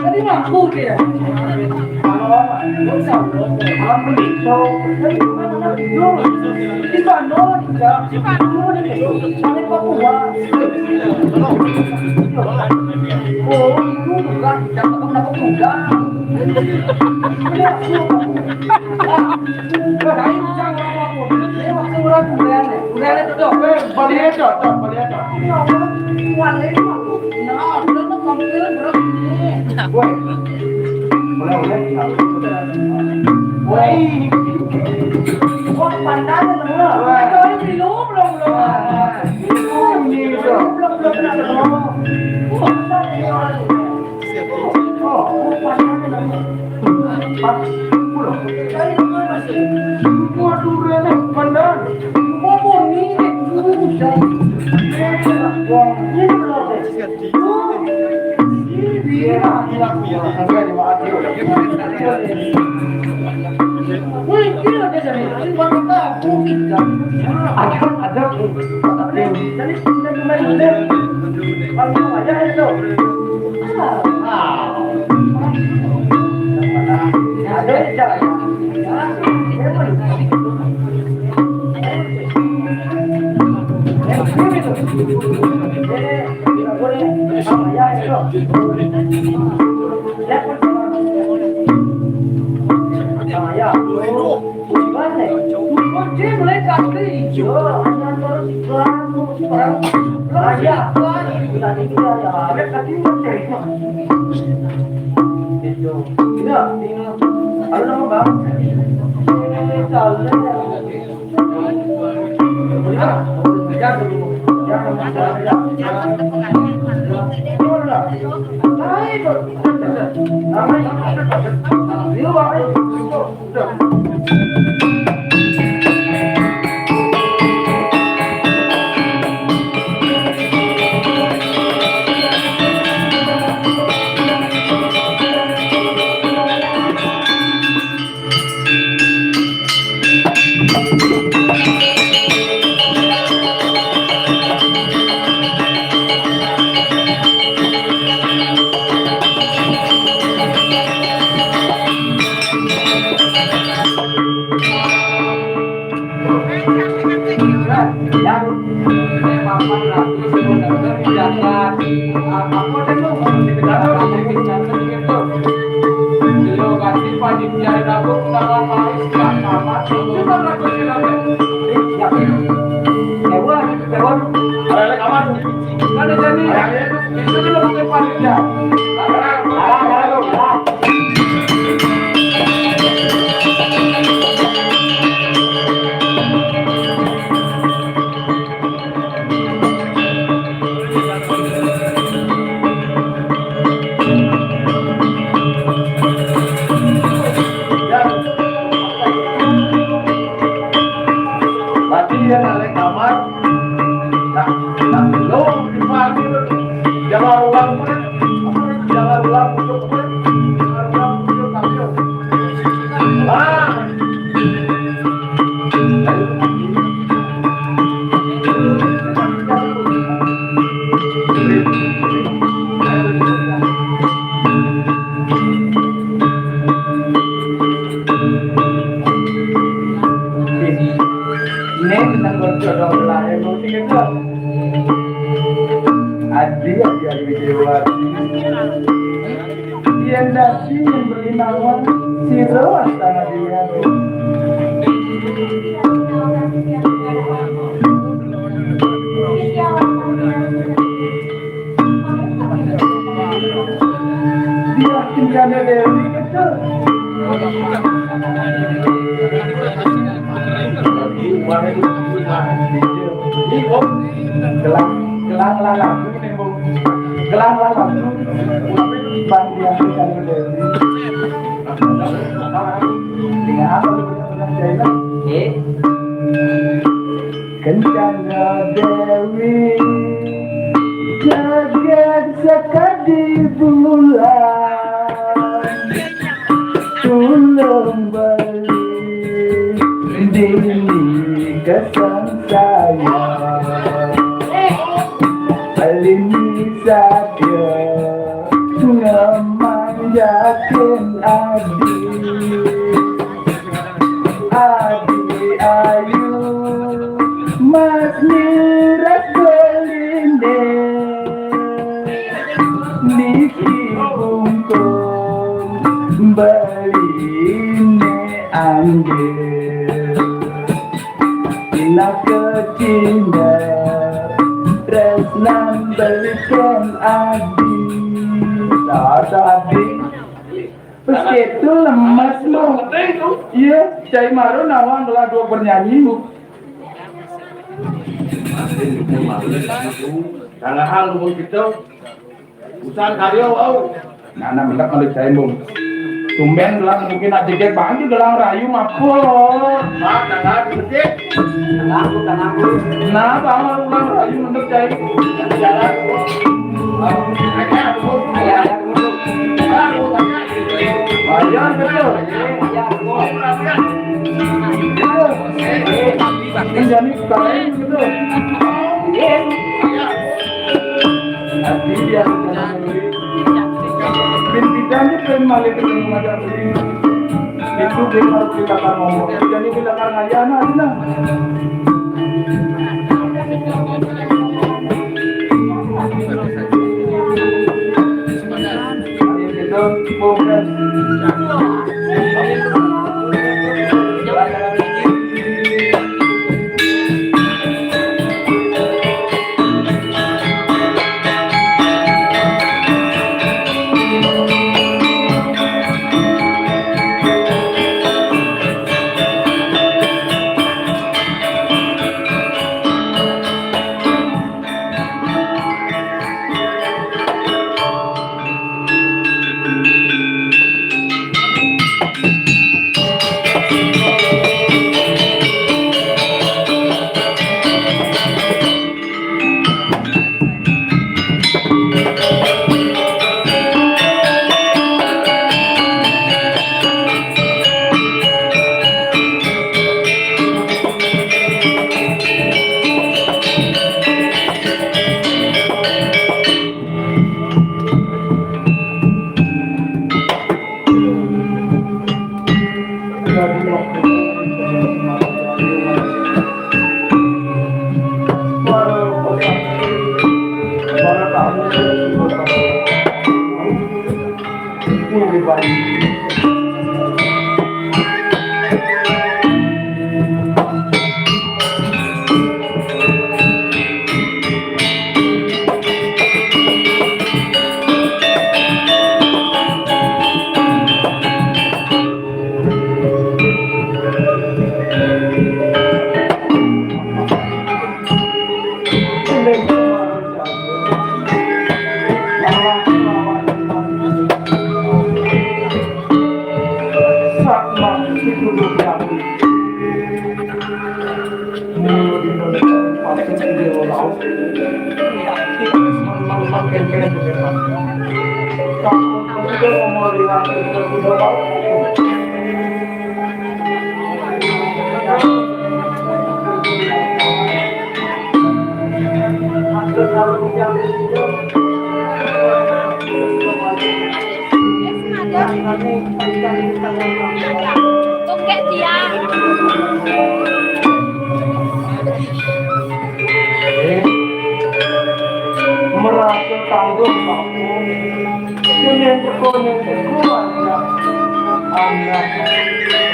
Tadi ngaku dia. Kalau, kalau beli, so, di sana, di sana, di Papua. Oh, itu bukan, jangan pernah pemuda. Ini aku. Ah, lain, jangan apa-apa. Ini waktu orang bulan, ya. Bulan itu, tuh. Eh, balik aja, tuh, balik aja. Ini orang bulan itu. Nah, udah tuh, tampil berat ini. Woi. Boleh, boleh. Woi. Wah, pandangan, teman. Woi. Itu belum, belum, belum. Wah. Ini, belum, belum, belum, belum. Wah, Ada, ada. Ada. Berarti dia nalek kamar. Nah, nah, lo di pagi lo. Jangan ulang kulit. Jangan ulang kulit. Jangan ulang kulit. Nah. Neng nang berjodoh lahir mau tiga. Adi, adi, adi, dewa. Yen dadi beli mawon sira tanah liya. Dia tinggal dari itu. Gelang, gelang lalang. Gelang lalang. Bang dia tinggal dari. Dengan apa lu benar-benar jahil? Eh? Kencana Dewi jagat sekadi bulan, tulung beli dini kesan saya. Lini saja ngemanjakin adi. Adi ayu mas miras beline, niki bungkung beline anggil. Ina kecinta tresnan belikan adi. Nah, adi. Terus itu lemes, Mbok. Iya, cai maro nawang gelah dua bernyanyi, Bu. Jangan hal lu gitu. Usan karyo, wau. Nah, nah, mendek mendek cai, Mbok. Tumben gelah mungkin nak jegek banget gelah rayu ngapa? Nah, nah, nah, dikit. Tenang, Bu, tenang, Bu. Nah, bawa gelah rayu mendek cai. Jalan, Bu. Oh, aja, Bu. Iya, Bu. Ayan, betul. Betul. Menjadi kalian, betul. Artinya dia, pimpinan itu yang malah kita mengajar diri. Itu dia harus kita kan ngomong. Jadi kita kan ngajana aja lah. Ayo kita fokus. Tungkek dia. Merasa tanggung mampu. Dengan tekun yang kuat, anak, anak,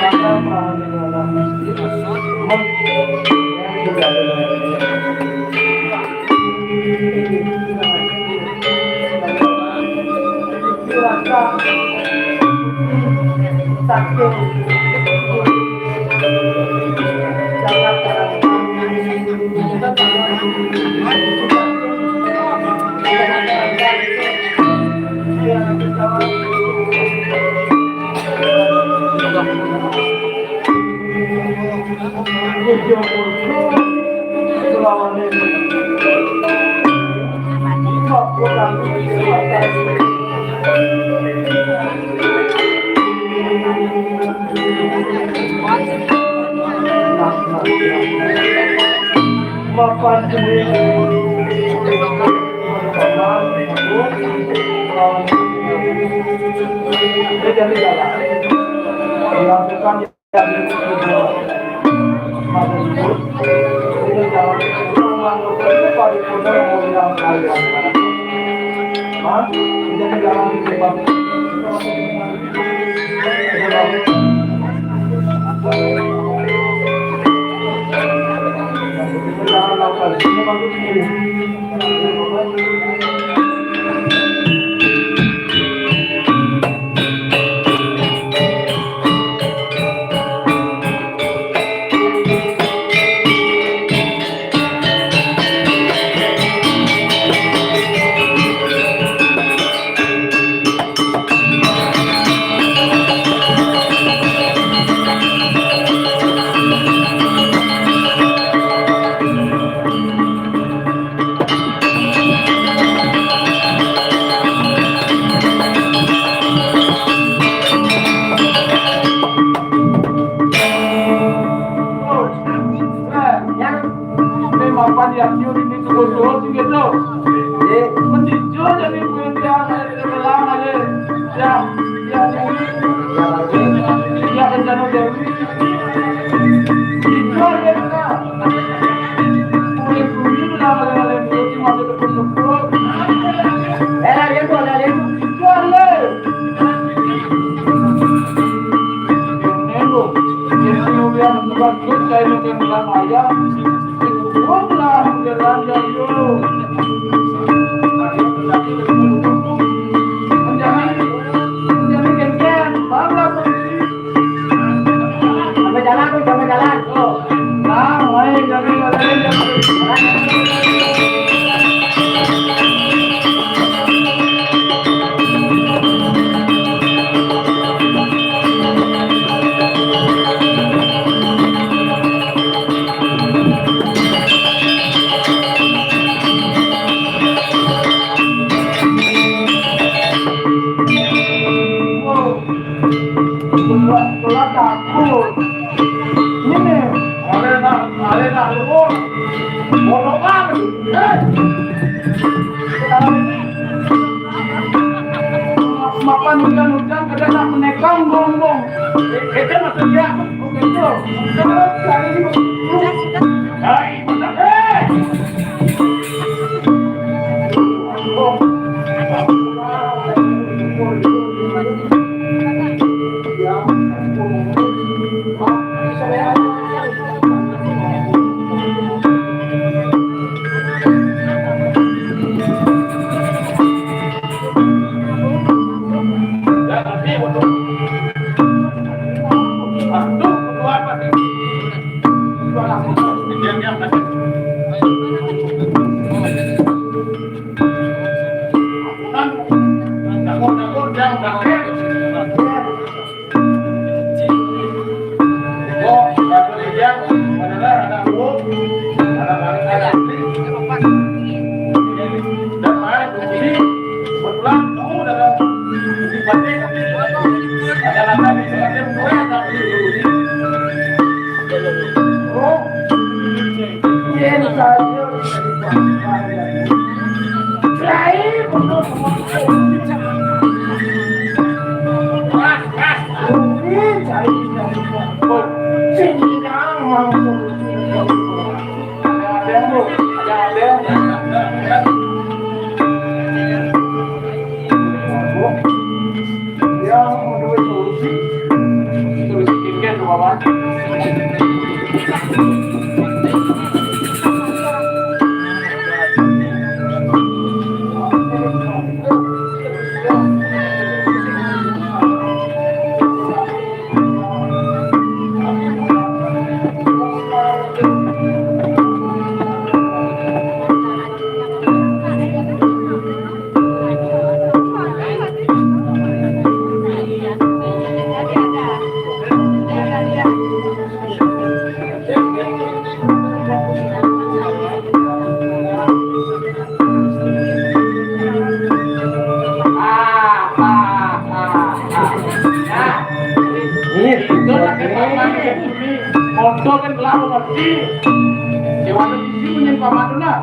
anak, anak, anak. Ini mapan ya, Yuri ini tuh, tuh, tuh, gitu. Iya. Mendijur jadi pendiam, jadi telang aja. Ya, ya, ya. Ya, rencana Dewi. Dijur ya, kita. Kulit kulit lah, kalau yang itu masih tepuk-tepuk. Eh, ada yang tuh, ada yang tuh. Dijur, le. Ini, Bu. Ini, Bu, yang buat duit, saya mau bilang ayam. Uang lah, udah belanja, yuk. Jangan, jangan genggen, bangga polisi. Sampai jalan, tuh, sampai jalan. Tuh. Nah, baik, jangan, jangan, jangan. Ini, arena, arena luar. Bodoh amat. Eh. Makan hujan-hujan, kadang nak menekang gombong. Itu maksudnya. Oke, itu. Terus, hari ini. Hai, eh. Iya, itu lagi paman. Foto kan kelapa mati. Dewan isi punya paman tuh, nah.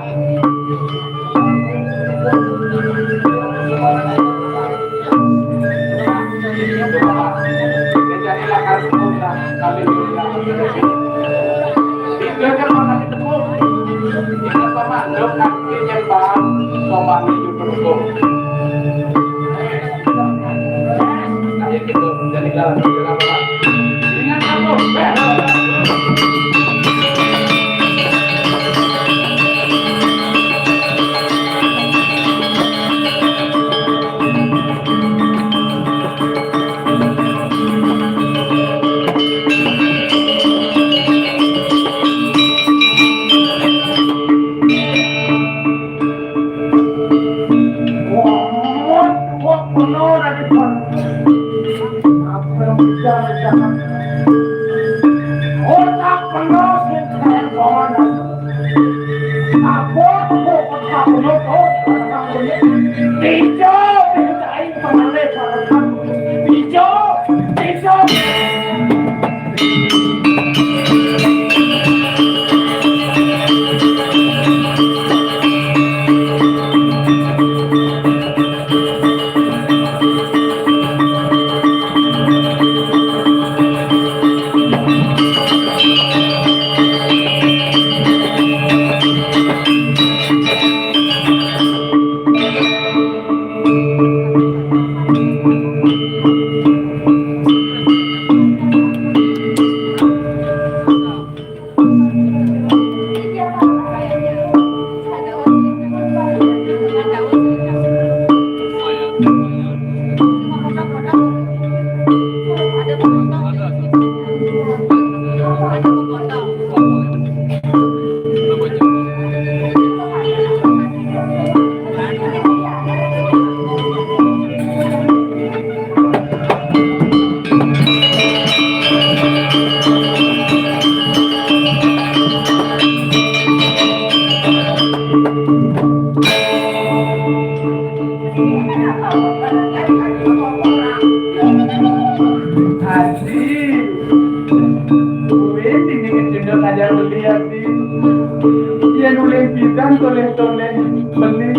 Yén uling bidan tolih-tolih beli.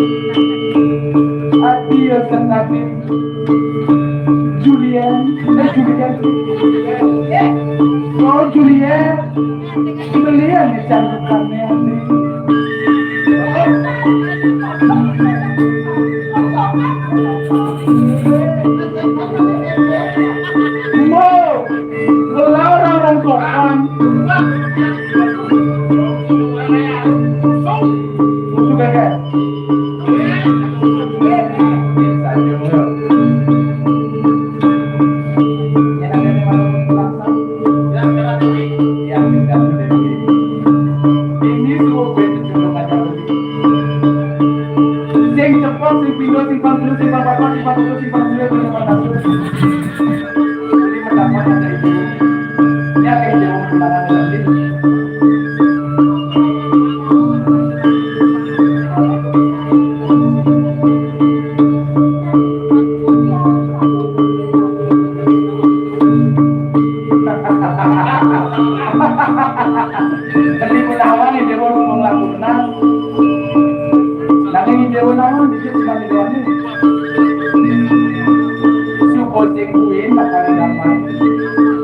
Ati ya senati. Julian, eh, Julian. Oh, Julian. Julian ya candukannya nih. Mo, ngelarang orang sopan. Musuh gagah. Ini suruh gue itu cuma macam ini. Sing cepot, sing pindho, sing pang telu, sing pang papat, sing pang telu, sing pang telu, sing pang telu. Jadi mendapat ada itu. Ya, kayak jauh kemana nanti. Tapi menawa nih, Dewa ngomong lagu tenang. Nanging Dewa naon, dikit cuma Dewa nih. Suko sing kuwi, tak ada damai.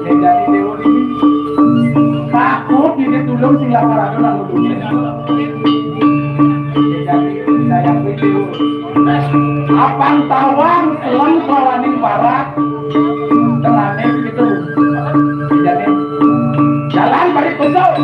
Bedane Dewa ini. Takut ini tulung sing lapar aku nang dunia. Bedane saya kuwi Dewa. Apang tawang, selem kawaning parak. Tengahnya gitu. Bedane. Jalan balik besok.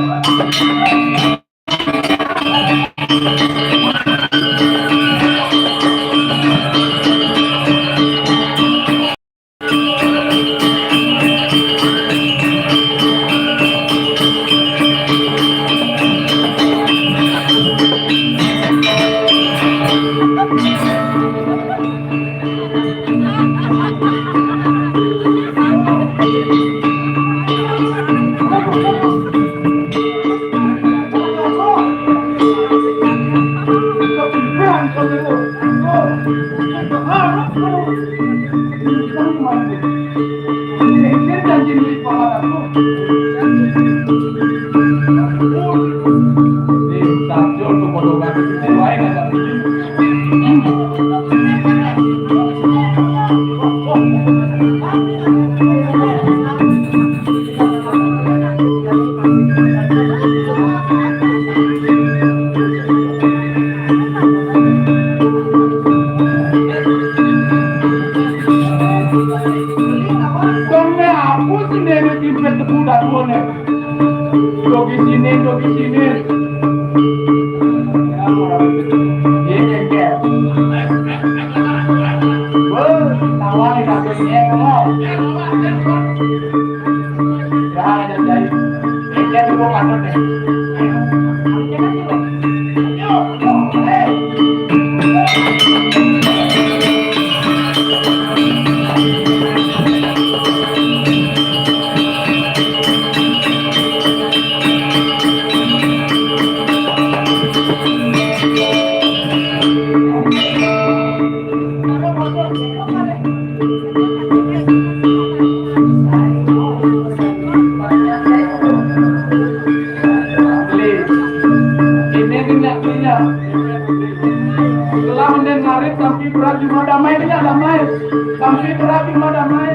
Dongnya aku sendiri timpet tepu datuane. Dogi sini, dogi sini. Ini engkel. Wah, tawa di dapurnya, kamu. Udah ada dari. Engkel di bawah kantor deh. Ayo, ayo, ayo. Ini minyak-minyak. Setelah mending ngarit sampai berat cuma damai, minyak damai. Sampai berat cuma damai.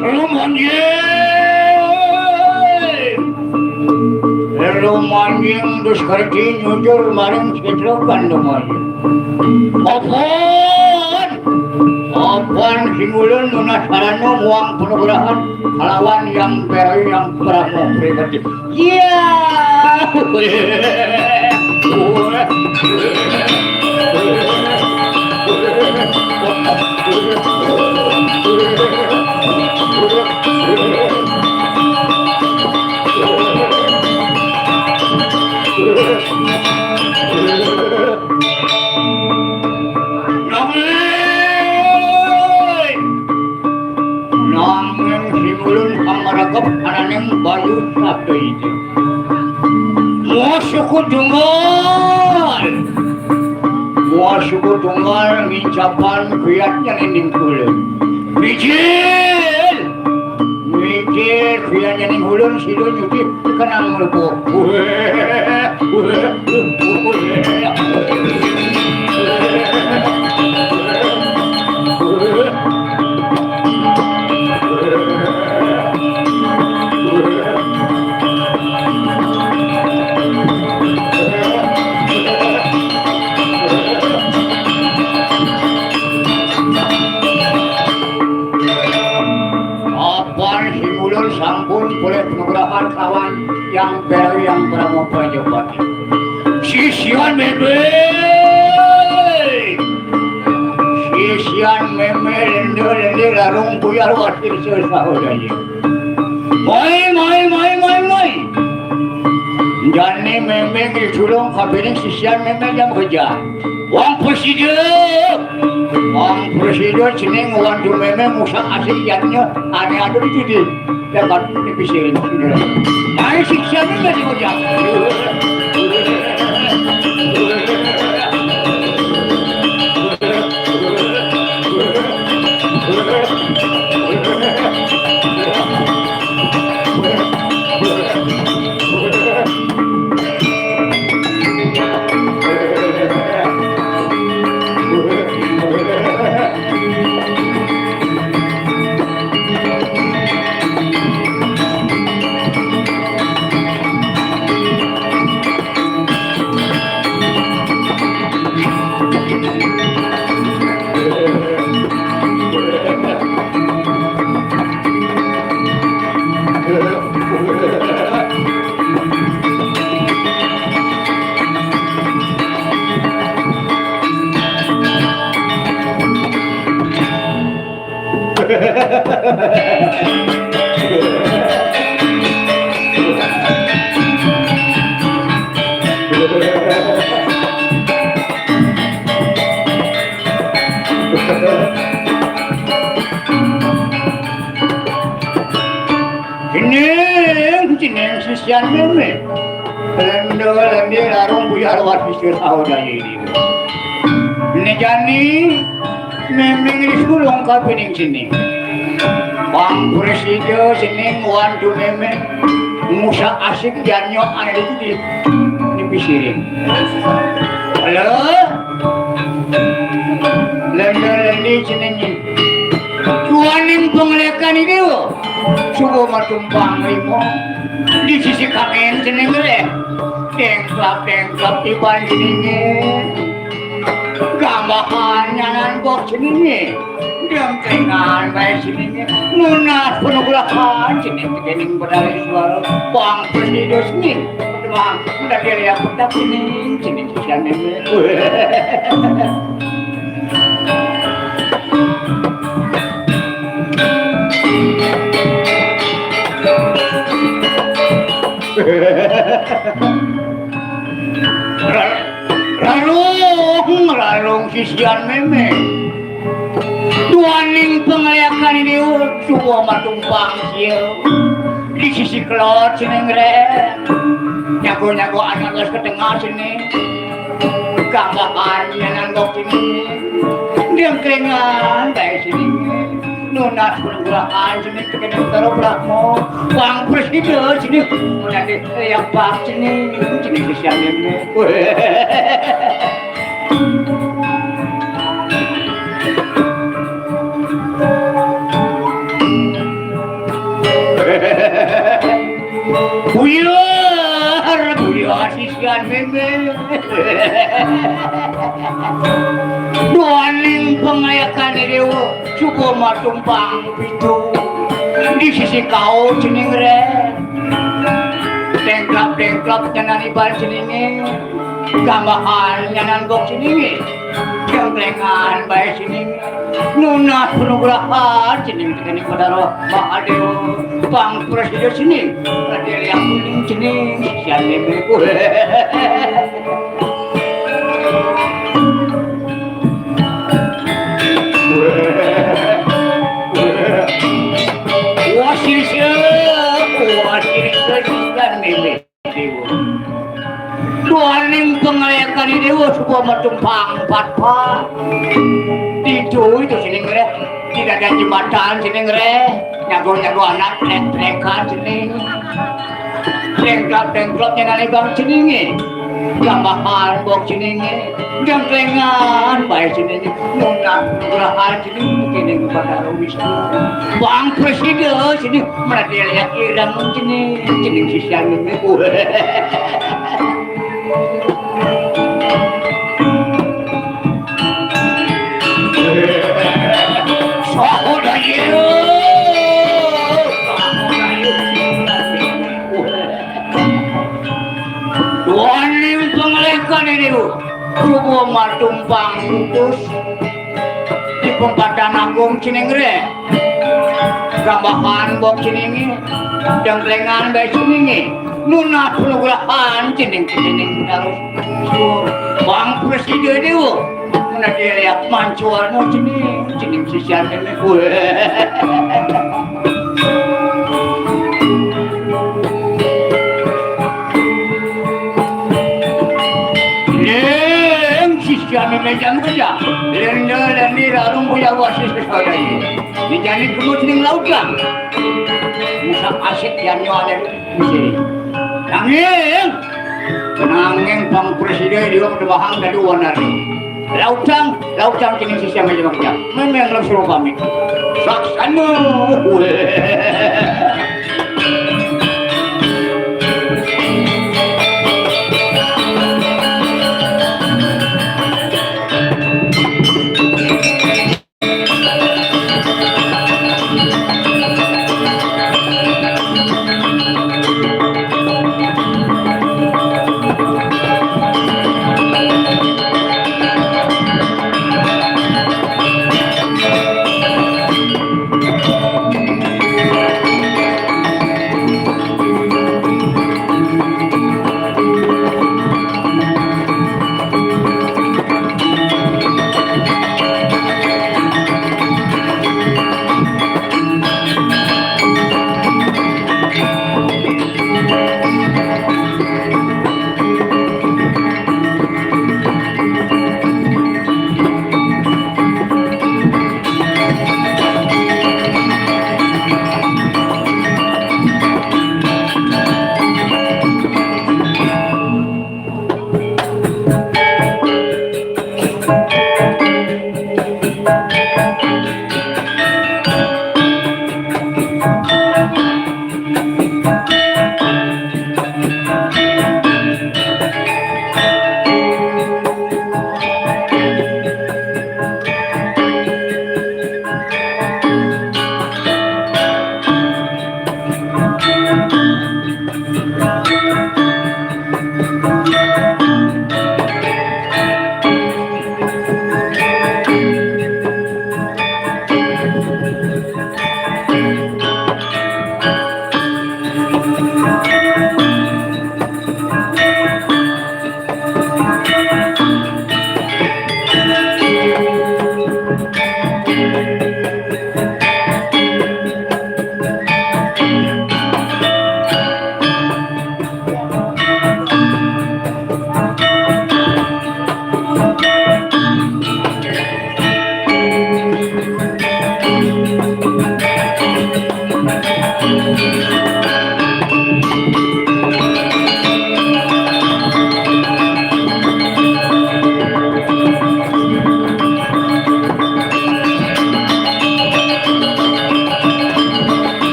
Rumanjing! Rumanjing dus kerti nyujur maring Citra Kandumanjing. Apan! Apan sing ulun nunas sarana muang panugrahan kalawan Yang Peri Yang Parama Pribadi. Iya. Nanging sing ulun pamarekep ananing Bayu Sabda Ija. Mua suku tunggal. Mua suku tunggal ngincapan kuyatnya ninding kula. Bijil. Bilanjaning ulun sida nyudi kenal mlebu. Apan Simulun sampun polih panugrahan kawan yang perawi yang parama pajapati. Sisian Mémé. Sisian Mémé lenda-lendi larung buyar wasil sasaudaya. Mai, mai, mai, mai, mai. Jani Mémé ngrisulung kapining sisian Mémé jam kerja. Wang presida. Wang presida cening wantu Mémé musak asik jatnya. Ané ada di sini. Dapat dipikirin. Mai sisian Mémé di kerja. Cening, cening sisian Mémé. Lenda-lendi larung buyar wasil sasaudaya. Né jani Mémé ngrisulung kapining cening. Pang presida cening wantu Mémé musak asik jatnya ané di sini. Dipikirin. Halo. Lenda-lendi cening. Duaning panglékan iki lho. Suba matumpang lima. Di sisi kangin cening ngreh. Dengklap-dengklap iban ceningé. Gambahan nyanan bok ceningé. Dengklingan baé ceningé. Nunas panugrahan cening tekening Betari Suara. Pang presida cening. Demang, udah dia lihat petak cening, cening sisian Mémé. Ra-, rarung, rarung sisian Mémé. Duaning panglékan ini suba matumpang siu. Di sisi kelod cening ngreh. Nyago-nyago anak los ketengah sini. Gambahan nyanan bok sini. Dengklingan baé sini. Nunas panugrahan sini tekening Betara Brahma. Pang presida sini. Menjadi yang bak sini. Sini sisian ini. Buyar, buyar sisian Mémé. Duaning panglékan déwa suba matumpang pitu. Di sisi kaul cening ngreh. Dengklap-dengklap nyanan iban ceningé. Gambahan nyanan bok ceningé. Dengklingan baé ceningé. Nunas panugrahan cening tekening Betara Mahadéwa. Pang presida cening. Raden yang kuning cening. Sisian Mémé. Wah, sisian. Wah, sisian, sisian Mémé. Duaning panglékan déwa suba matumpang empat-empat. Ditu itu cening ngreh. Di dada jembatan cening ngreh. Jago-jago anak trek-trekan cening. Trengklap-trengklap nyenani bang ceningé. Gambahan bok ceningé. Jengklengan baé ceningé. Nunas nugrahan cening kéné kepada Wisnu. Bang presida cening, menawi lihat ireng cening, cening sisian ini. Saho daya. Wani panglekan ini, Bu. Rupa matumpang putus. Di pempatan agung ceningé. Gambahan bok ceningé. Jengklengan baé ceningé. Nunas penugrahan cening cening harus. Bang presida dewa. Menawi lihat mancuan cening, cening sisian ini. Ning sisian ini jam kerja. Lenda lendi rarung punya wasis kesaudari. Dijani kemut ning lautan. Musa asik yang nyawa dari sini. Nanging, nanging bang presida dewa kedebahang dadi wanari. Lautang, lautang cening sisian meja bangsa. Memang langsung pamit. Saksana.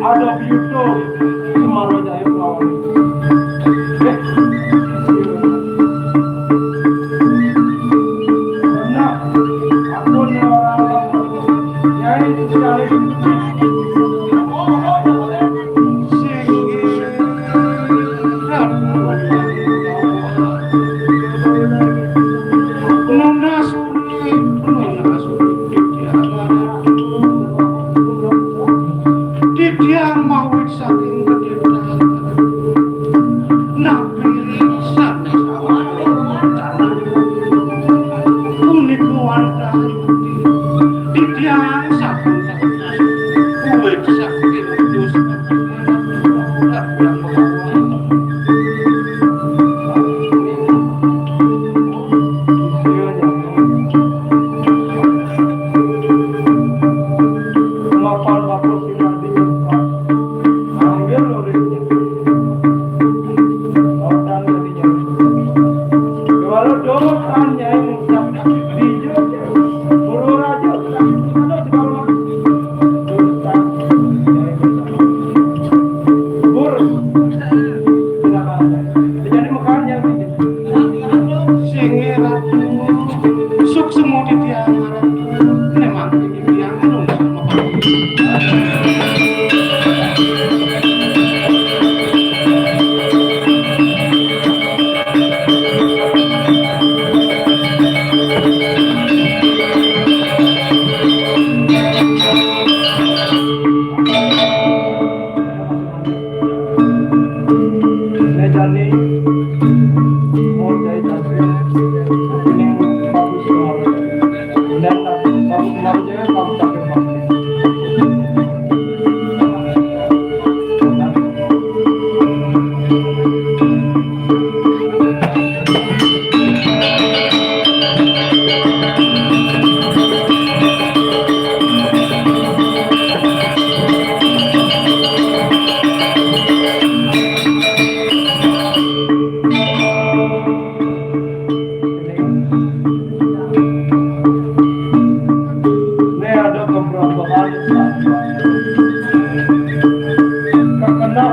Ada biuto semaro jaya lawan. Eh, nah, aku ni orang nyai sekali. Nona suri, nona suri, titiang mawit saking gedhe. Napi ring sanes awak punika wantah titiang sampun kuwit saking dus. Mapan bapak sinardi. Ambil lurisnya. Otan jadinya. Kalau dotan nyai muncak. Bijil. Purworejo. Aduh, segala macam. Dotan. Nyai muncak. Bur. Jadi makan nyai. Sing Ratu, suksma titiang Ratu, memang titiang anu sama Pak. Ini ada pemberontakan. Terkenal.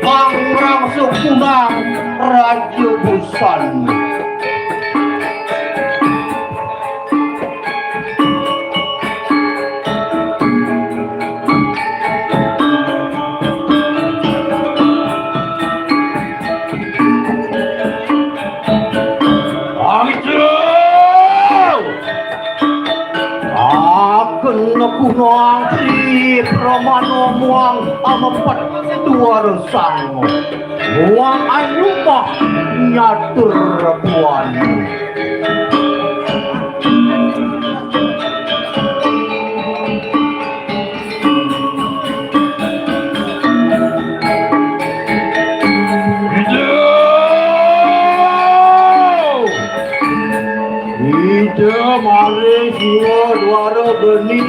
Pangrang Sukunang Raja Busan. Ayo! Aken gunang Tri Pramana muang amepet dua resang. Muang anyumah nyatur buana. Ida! Ida maring jiwa dwara geni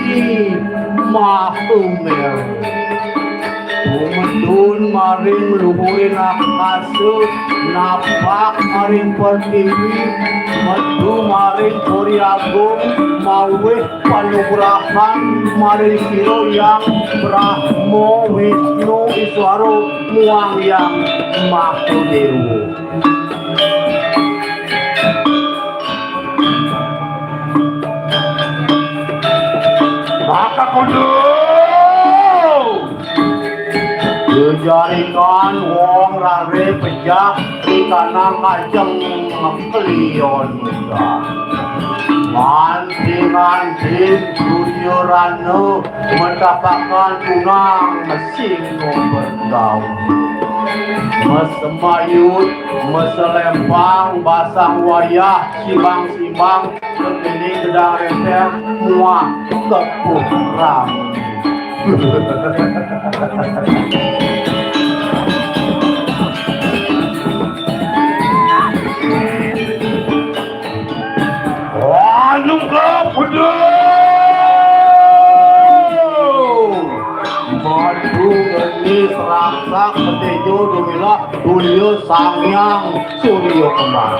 maha mera. Tumedun maring luhuring akasa, napak maring pertiwi, metu maring puri agung, mawih panugrahan maring sira Hyang Brahma, Wisnu, Iswara, muang Hyang Mahadewa. Maka kudu jejarikan wong rare pejah di kanang kajeng kelion. Nganti-nganti Surya Rana matapakan tunang masing bergaul. Masemayut, maselempang, basang wayah, simbang-simbang, kekini gedang renteng, muah kepuh ram. Anu ka pedul! Madu geni serangsak petejo dumilah dunia Sang Hyang Surya Kembar.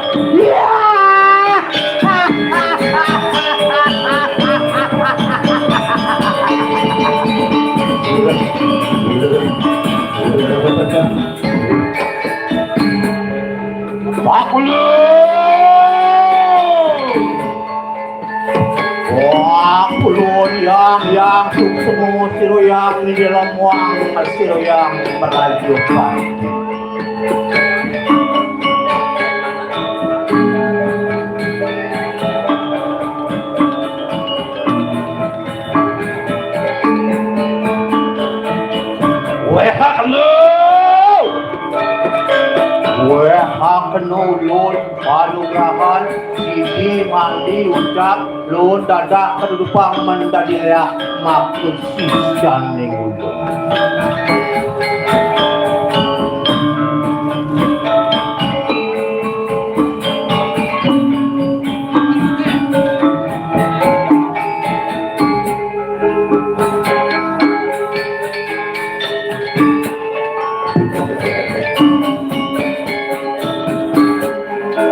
Pak Ulun! Wah, ulun yang, yang suksma sira yang di dalam wang sira yang merajuk. Wehak lu! Wehak kena ulun panugrahan sidi mandi ucap lun dadak kedudupang mendadi leak maksud sisan ning ulun.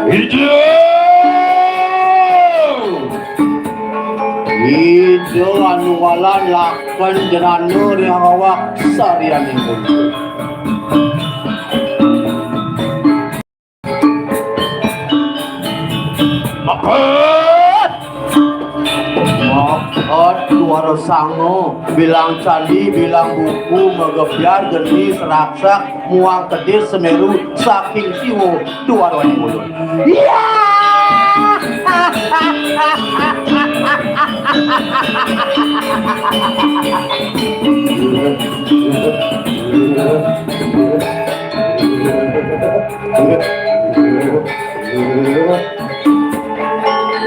Ida! Ida anu walan laken jenana ring awak sarianipun. Mepet! Mepet, duara sanga, bilang candi, bilang buku, magebyar, geni, seraksak, muang kedis, semeru, saking siwa, duara ning ulun. Iya!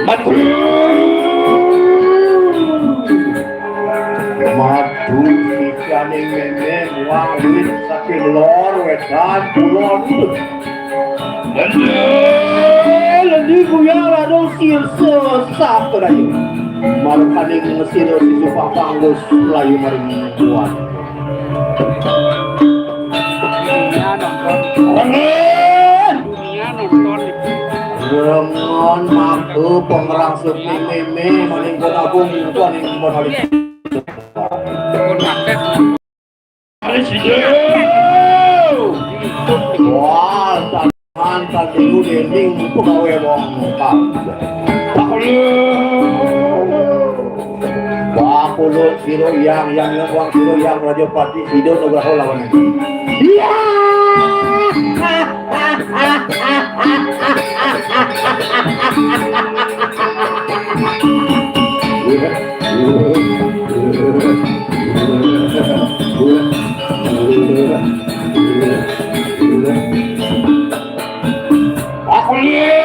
Madu. Madu sisianing mémé muang wit saking lor, wétan, kulon. Lendi, lendi guyang ladung sirsa sapa daya. Markaning ngesira sisupang panggus layu maring tuan. Dunia nonton. Dunia nonton. Lengon maka pengrang sepi mémé maning kon agung, kon ing kon alit. Kon maket. Ari sida. Tandingu dening pegawai wong kang. Bakulo. Bakulo sira yang, yang, yang wong sira yang Rajapati Sida nugraha lawan. Iya. Aku liu.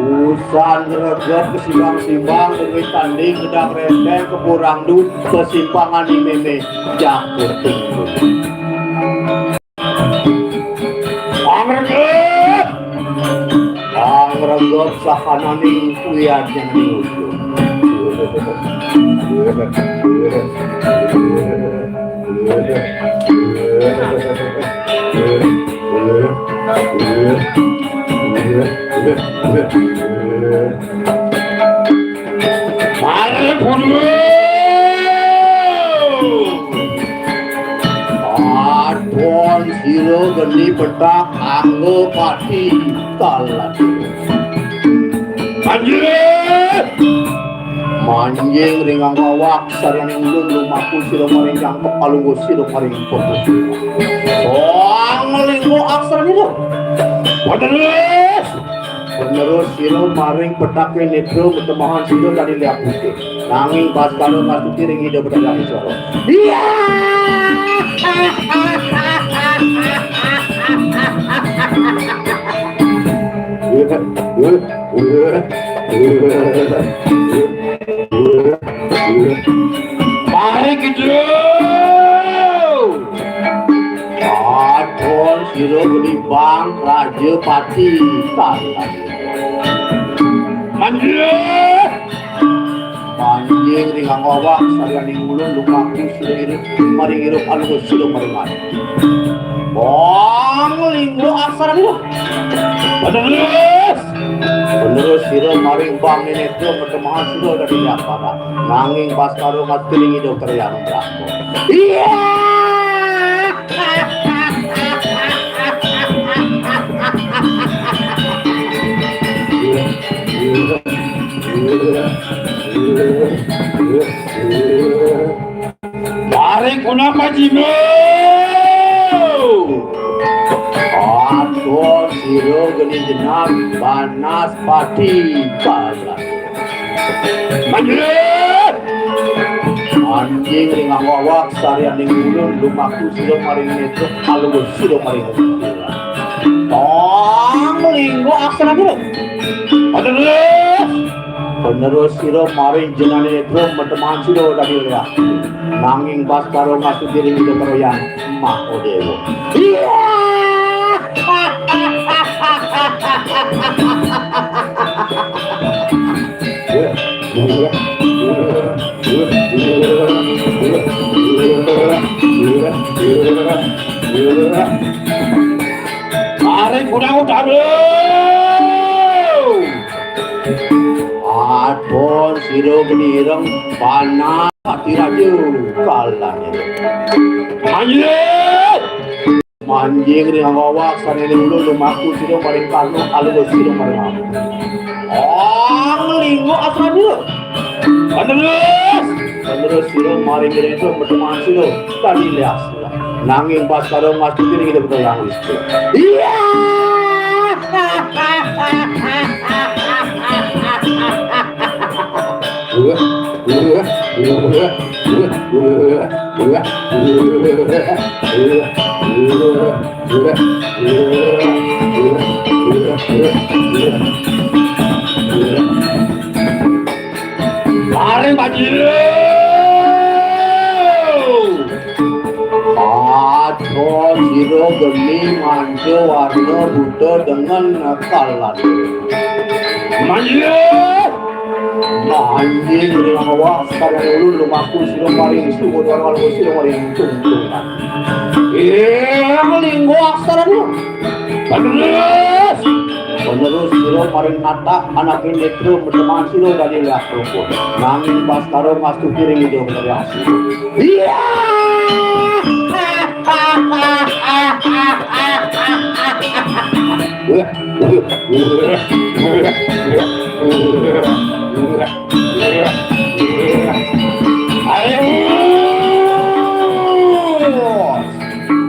Usan gregep kesimbang-simbang, duit tanding gedang renteng, kepurang dut, kesimpangan di meme, jakuting. Pangregep! Pangregep sahananing kuwian yang diusul. Mari budhe. Adon sira geni petak anggo pati talan. Manjing! Manjing ring anggo awak sarianing ulun lumaku sira maring jangkep alungguh sira maring pepus. Wang linggo aksara nira. Penerus! Penerus sira maring petake netra metemahan sira dadi liak putih. Nanging Baskara ngastuti ring Ida Betara Iswara. Iya. Mari kita. Adon sira geni bang Raja Pati Talan. Manjing! Manjing ring anggo awak sarianing ulun lumaku sira irup maring irup alungguh sira maring ati. Bang linggo aksara nira. Penerus! Penerus sira maring bang nenetra metemahan sira dadi liak parak. Nanging Baskara ngastuti ring Ida Betara Hyang Brahma. Iya. Mari kunapa jimu? Aduh, sira geni jenang Banaspati Balas. Manjing! Manjing ring awak sarianing ulun lumaku sira maring netra alungguh sira maring. Tong linggo aksara nira. Penerus! Penerus sira maring jenane netra metemahan sira dadi liak. Nanging Baskara ngastuti ring Ida Betara Hyang Mahadewa. Iya. Mari gudang utama. Adon sira geni ireng Banaspati Raja Kalan. Manjing! Manjing ring awak sarianing ulun lumaku sira maring karna alungguh sira maring aku. Ong linggo aksara nira. Penerus! Penerus sira maring netra metemahan sira dadi liak sira. Nanging Baskara ngastuti ring Ida Betara Hyang Wisthu. Iya. Paring bajil. Aja sira geni manca warna buta dengan kalan. Manjir. Manjing ring awak sarianing ulun lumaku sira maring suku dua lalu sira maring tungtungan. Ing linggo aksara dua. Penerus. Penerus sira maring natak anake netra meteman sira dadi liak rukun. Nanging Baskara ngastuti ring Ida Betara Hyang Wisthu. Iya. Ayo.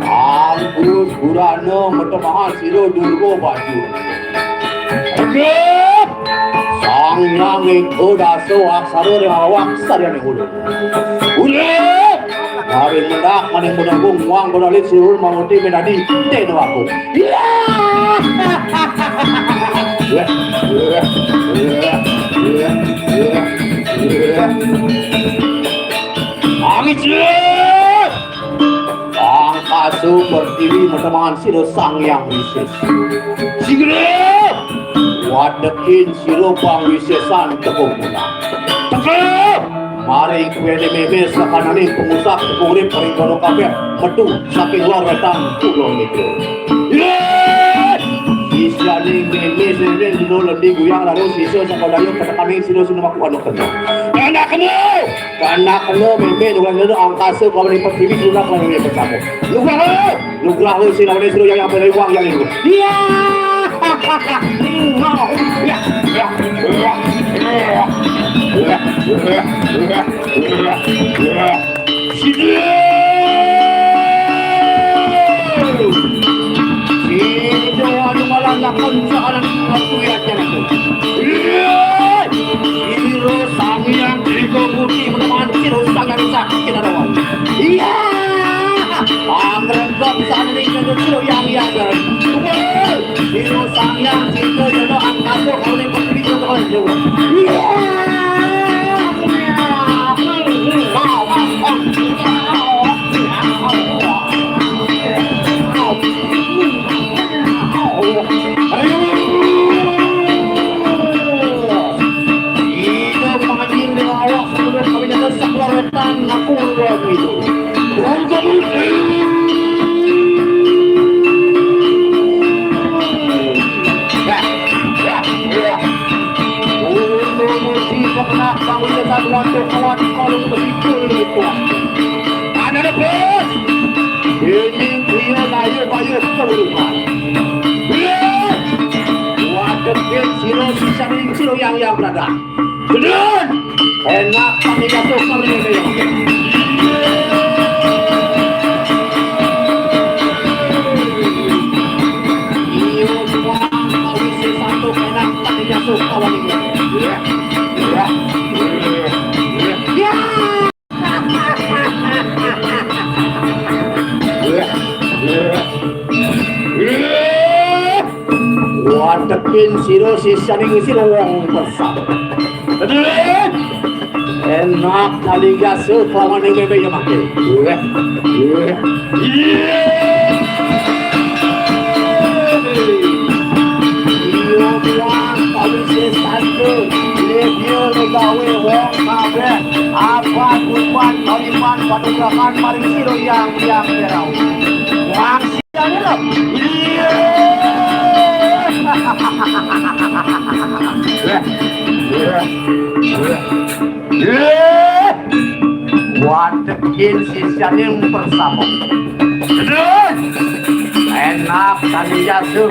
Angkus Purana matemahan sira durga baju. Sang Hyang Eka Dasa Aksara ring awak sariane ulun. Ulun. Maring mendak maning menunggung muang benalit sirul mawati menadi teno aku. Iya. Angin sira. Angkasa pertiwi matemahan sira Sang Hyang Wises. Sigra. Wadekin sira pangwisesan tepung punah. Teka. Maring kuwene meme sakananing pangusap tepung urip ring kono kabeh metu saking lor wetan kulon mitra. Iya. Sisyaning meme sene dino lendi guyang lalu sisa sakodaya ketekaning sira sinumaku anu kena. Anak kena. Kanak kena meme nulang kena angkasa kawani pertiwi sudah kawani pertama. Nugraha, nugraha sing lawane sira yang apa dari wang yang itu. Iya. Sida. Sida anu malah lakon saharan aku ya. Iya. Sira Sang Hyang Tiga Murti menawan sira Sang Hyang Sakti Narawan. Iya. Pangrenggok saning sira yang yang. Sira Sang Hyang Tiga Jana angkasa oleh putri Narawan. Iya. Ida panganjing dengan awak sebelum kami nyata saklar wetan aku orang itu. Untuk itu. Ulun mesti kena kawin dengan waktu kawan kalau begitu itu. Ada lepas. Ini dia layu bayu keluar. Wadekin sira sisa sira yang yang berada. Bener. Enak pakai jatuh kami ini. Iyo semua kawin sisa satu enak pakai jatuh kawan ini. Ya. Ya. Ya. Wadekin sira sisane ngisi wong bersama. Enak kali gasu kelawan yang bebe ya makin. Iya, Tuan, polisi satu. Dia, dia legawe wong kabeh. Apa kurban, kaliman, panugrahan, maring sira yang, yang berau. Wang siane lho. Iya. Iya. Wadekin sisane bersama. Enak tadi jatuh.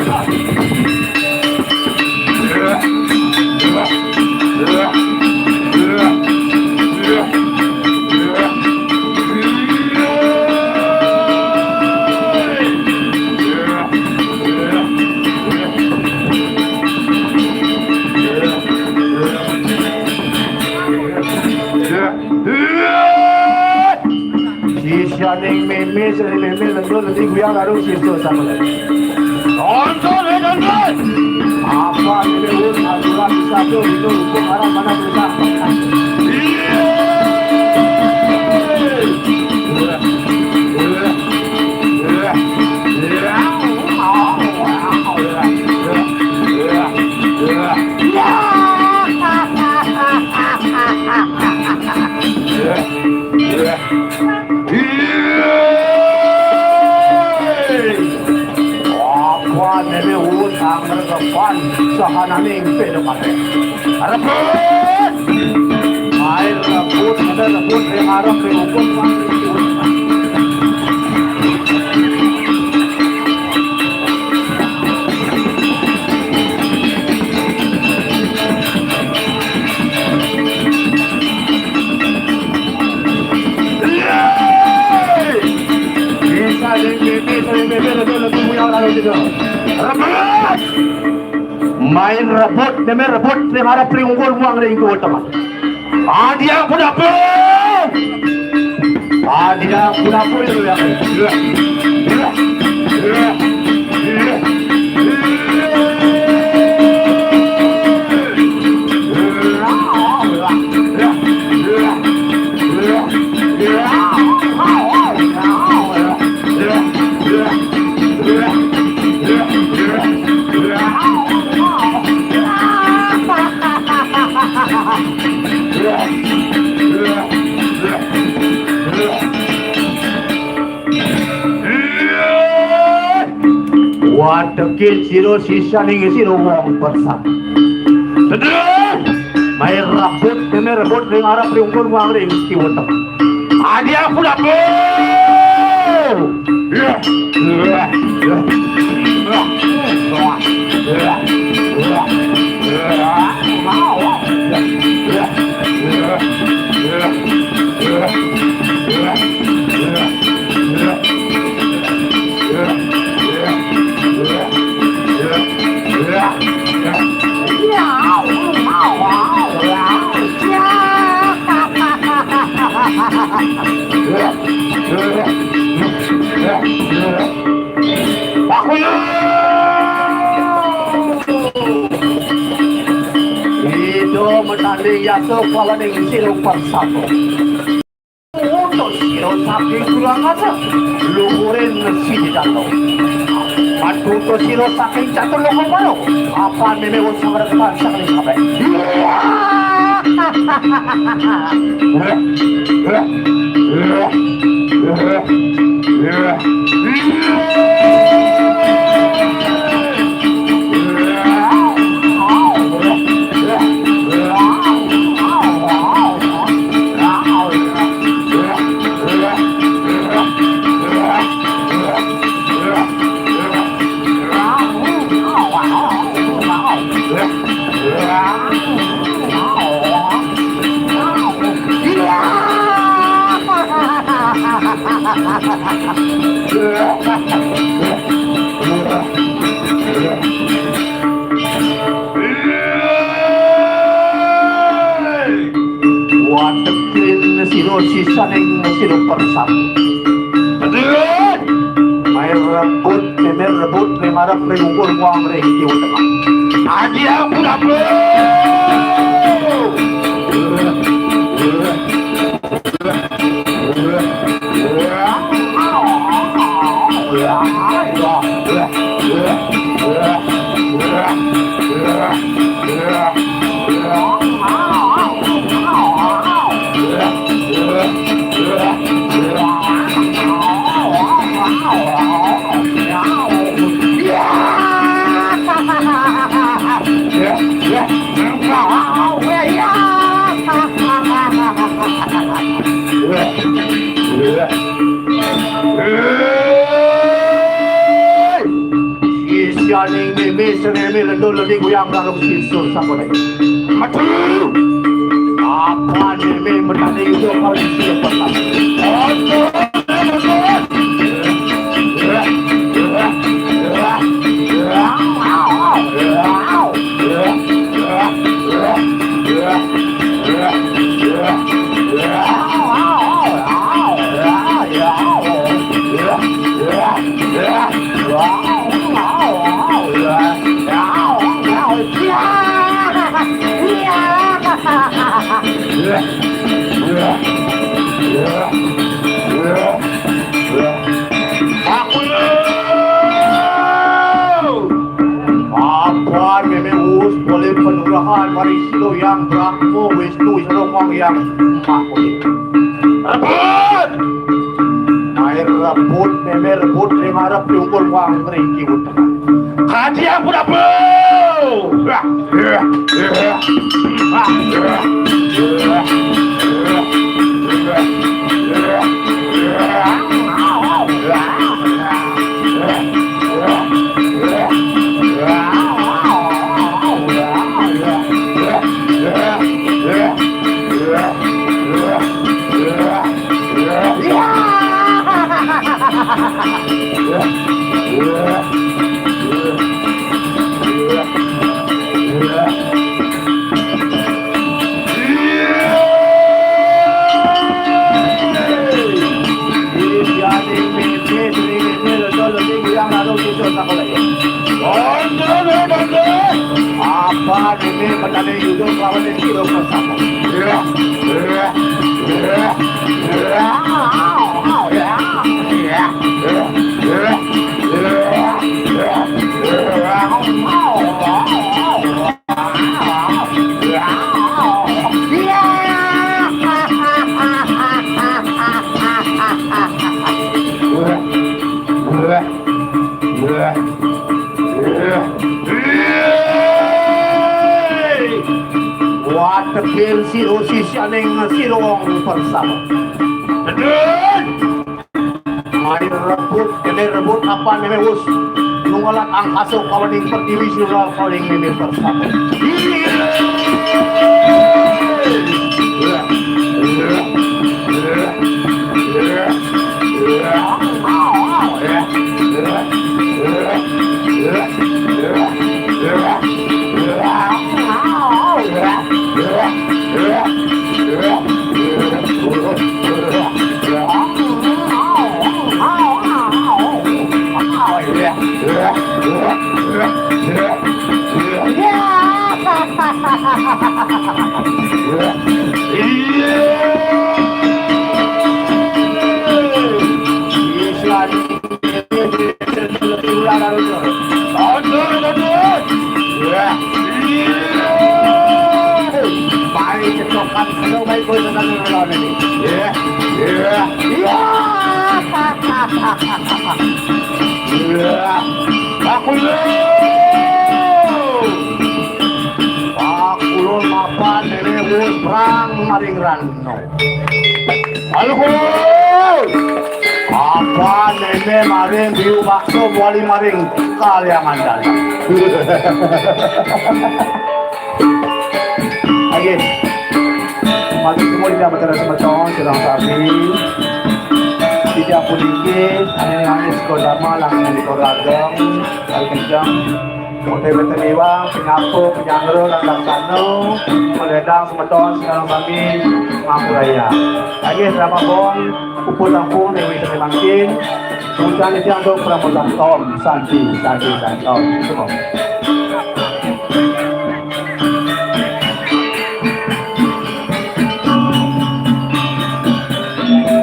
Sisyaning meme, syaning meme, lendur, lendi, guyang, larung, sirto, sama lagi. Nonton, eh, nonton. Apa ini, Bun? Aturan bisa tuh, itu hukum haram mana bisa? Iya. Apa nene urut angregepan sahananing pedokate? Rebut! Air rebut, ada rebut, ring arep, ring ukut, Pak. Rebut! Main rebut, neme rebut, ring arep ring ungkur muang ring kiwa tengen. Adi ampun ampun. Adi ampun ampun, ya. Watekin sira sisaning sira wong bersat. Tedun! Main rebut, neme rebut ring arep ring ungkur muang ring kiwa tengen. Adi ampun ampun. Ida matanding yasa kalaning sira persatu. Utus sira saking Surangasa, luhuring sidi dano. Patutus sira saking catur loka paro, apan meme wong samrepan saking kabeh. Watekin sira sisaning sira persatu. Tedun! Main rebut, neme rebut, ring arep ring ungkur muang ring kiwa tengen. Adi ampun ampun. Isyaning meme seneme lendo ledi goyang garung sisur sakone. Aduh! Apa meme menani itu kau di sini petang? Aduh! Apa meme wus boleh penurahan mari silo yang Brahma Wisnu Isrong yang Maha Rebut! Air rebut, meme rebut, ring arep diukur wang riki utekan. Hadi ampun ampun! Apa ini petani hidup lawan ini hidup bersama? Watekin si usis yaning si ruang bersama. Bener. Mari rebut, kene rebut apa neme us. Nungalat angkaso kawaning pertiwi sira kawaning neme persatu. Pakulun! Pakulun mapan dene wus perang maring rano. Alkohol! Apa nene maring biu bakso wali maring kaliangan dalam. Oke. Mari semua tidak bicara semeton, sedang sapi. Tidak puniki, ane-ane sekolah malang, ane sekolah dong, hari kencang. Kote bete miwang, penyapu, penyangro, dan laksana, peledang, semeton, segala bagi, mampu raya. Lagi, selamat pon, pupul tampung, dewi, dewi mangkin, hujan itu untuk peramutan tom, santi, santi, santi, om, semua.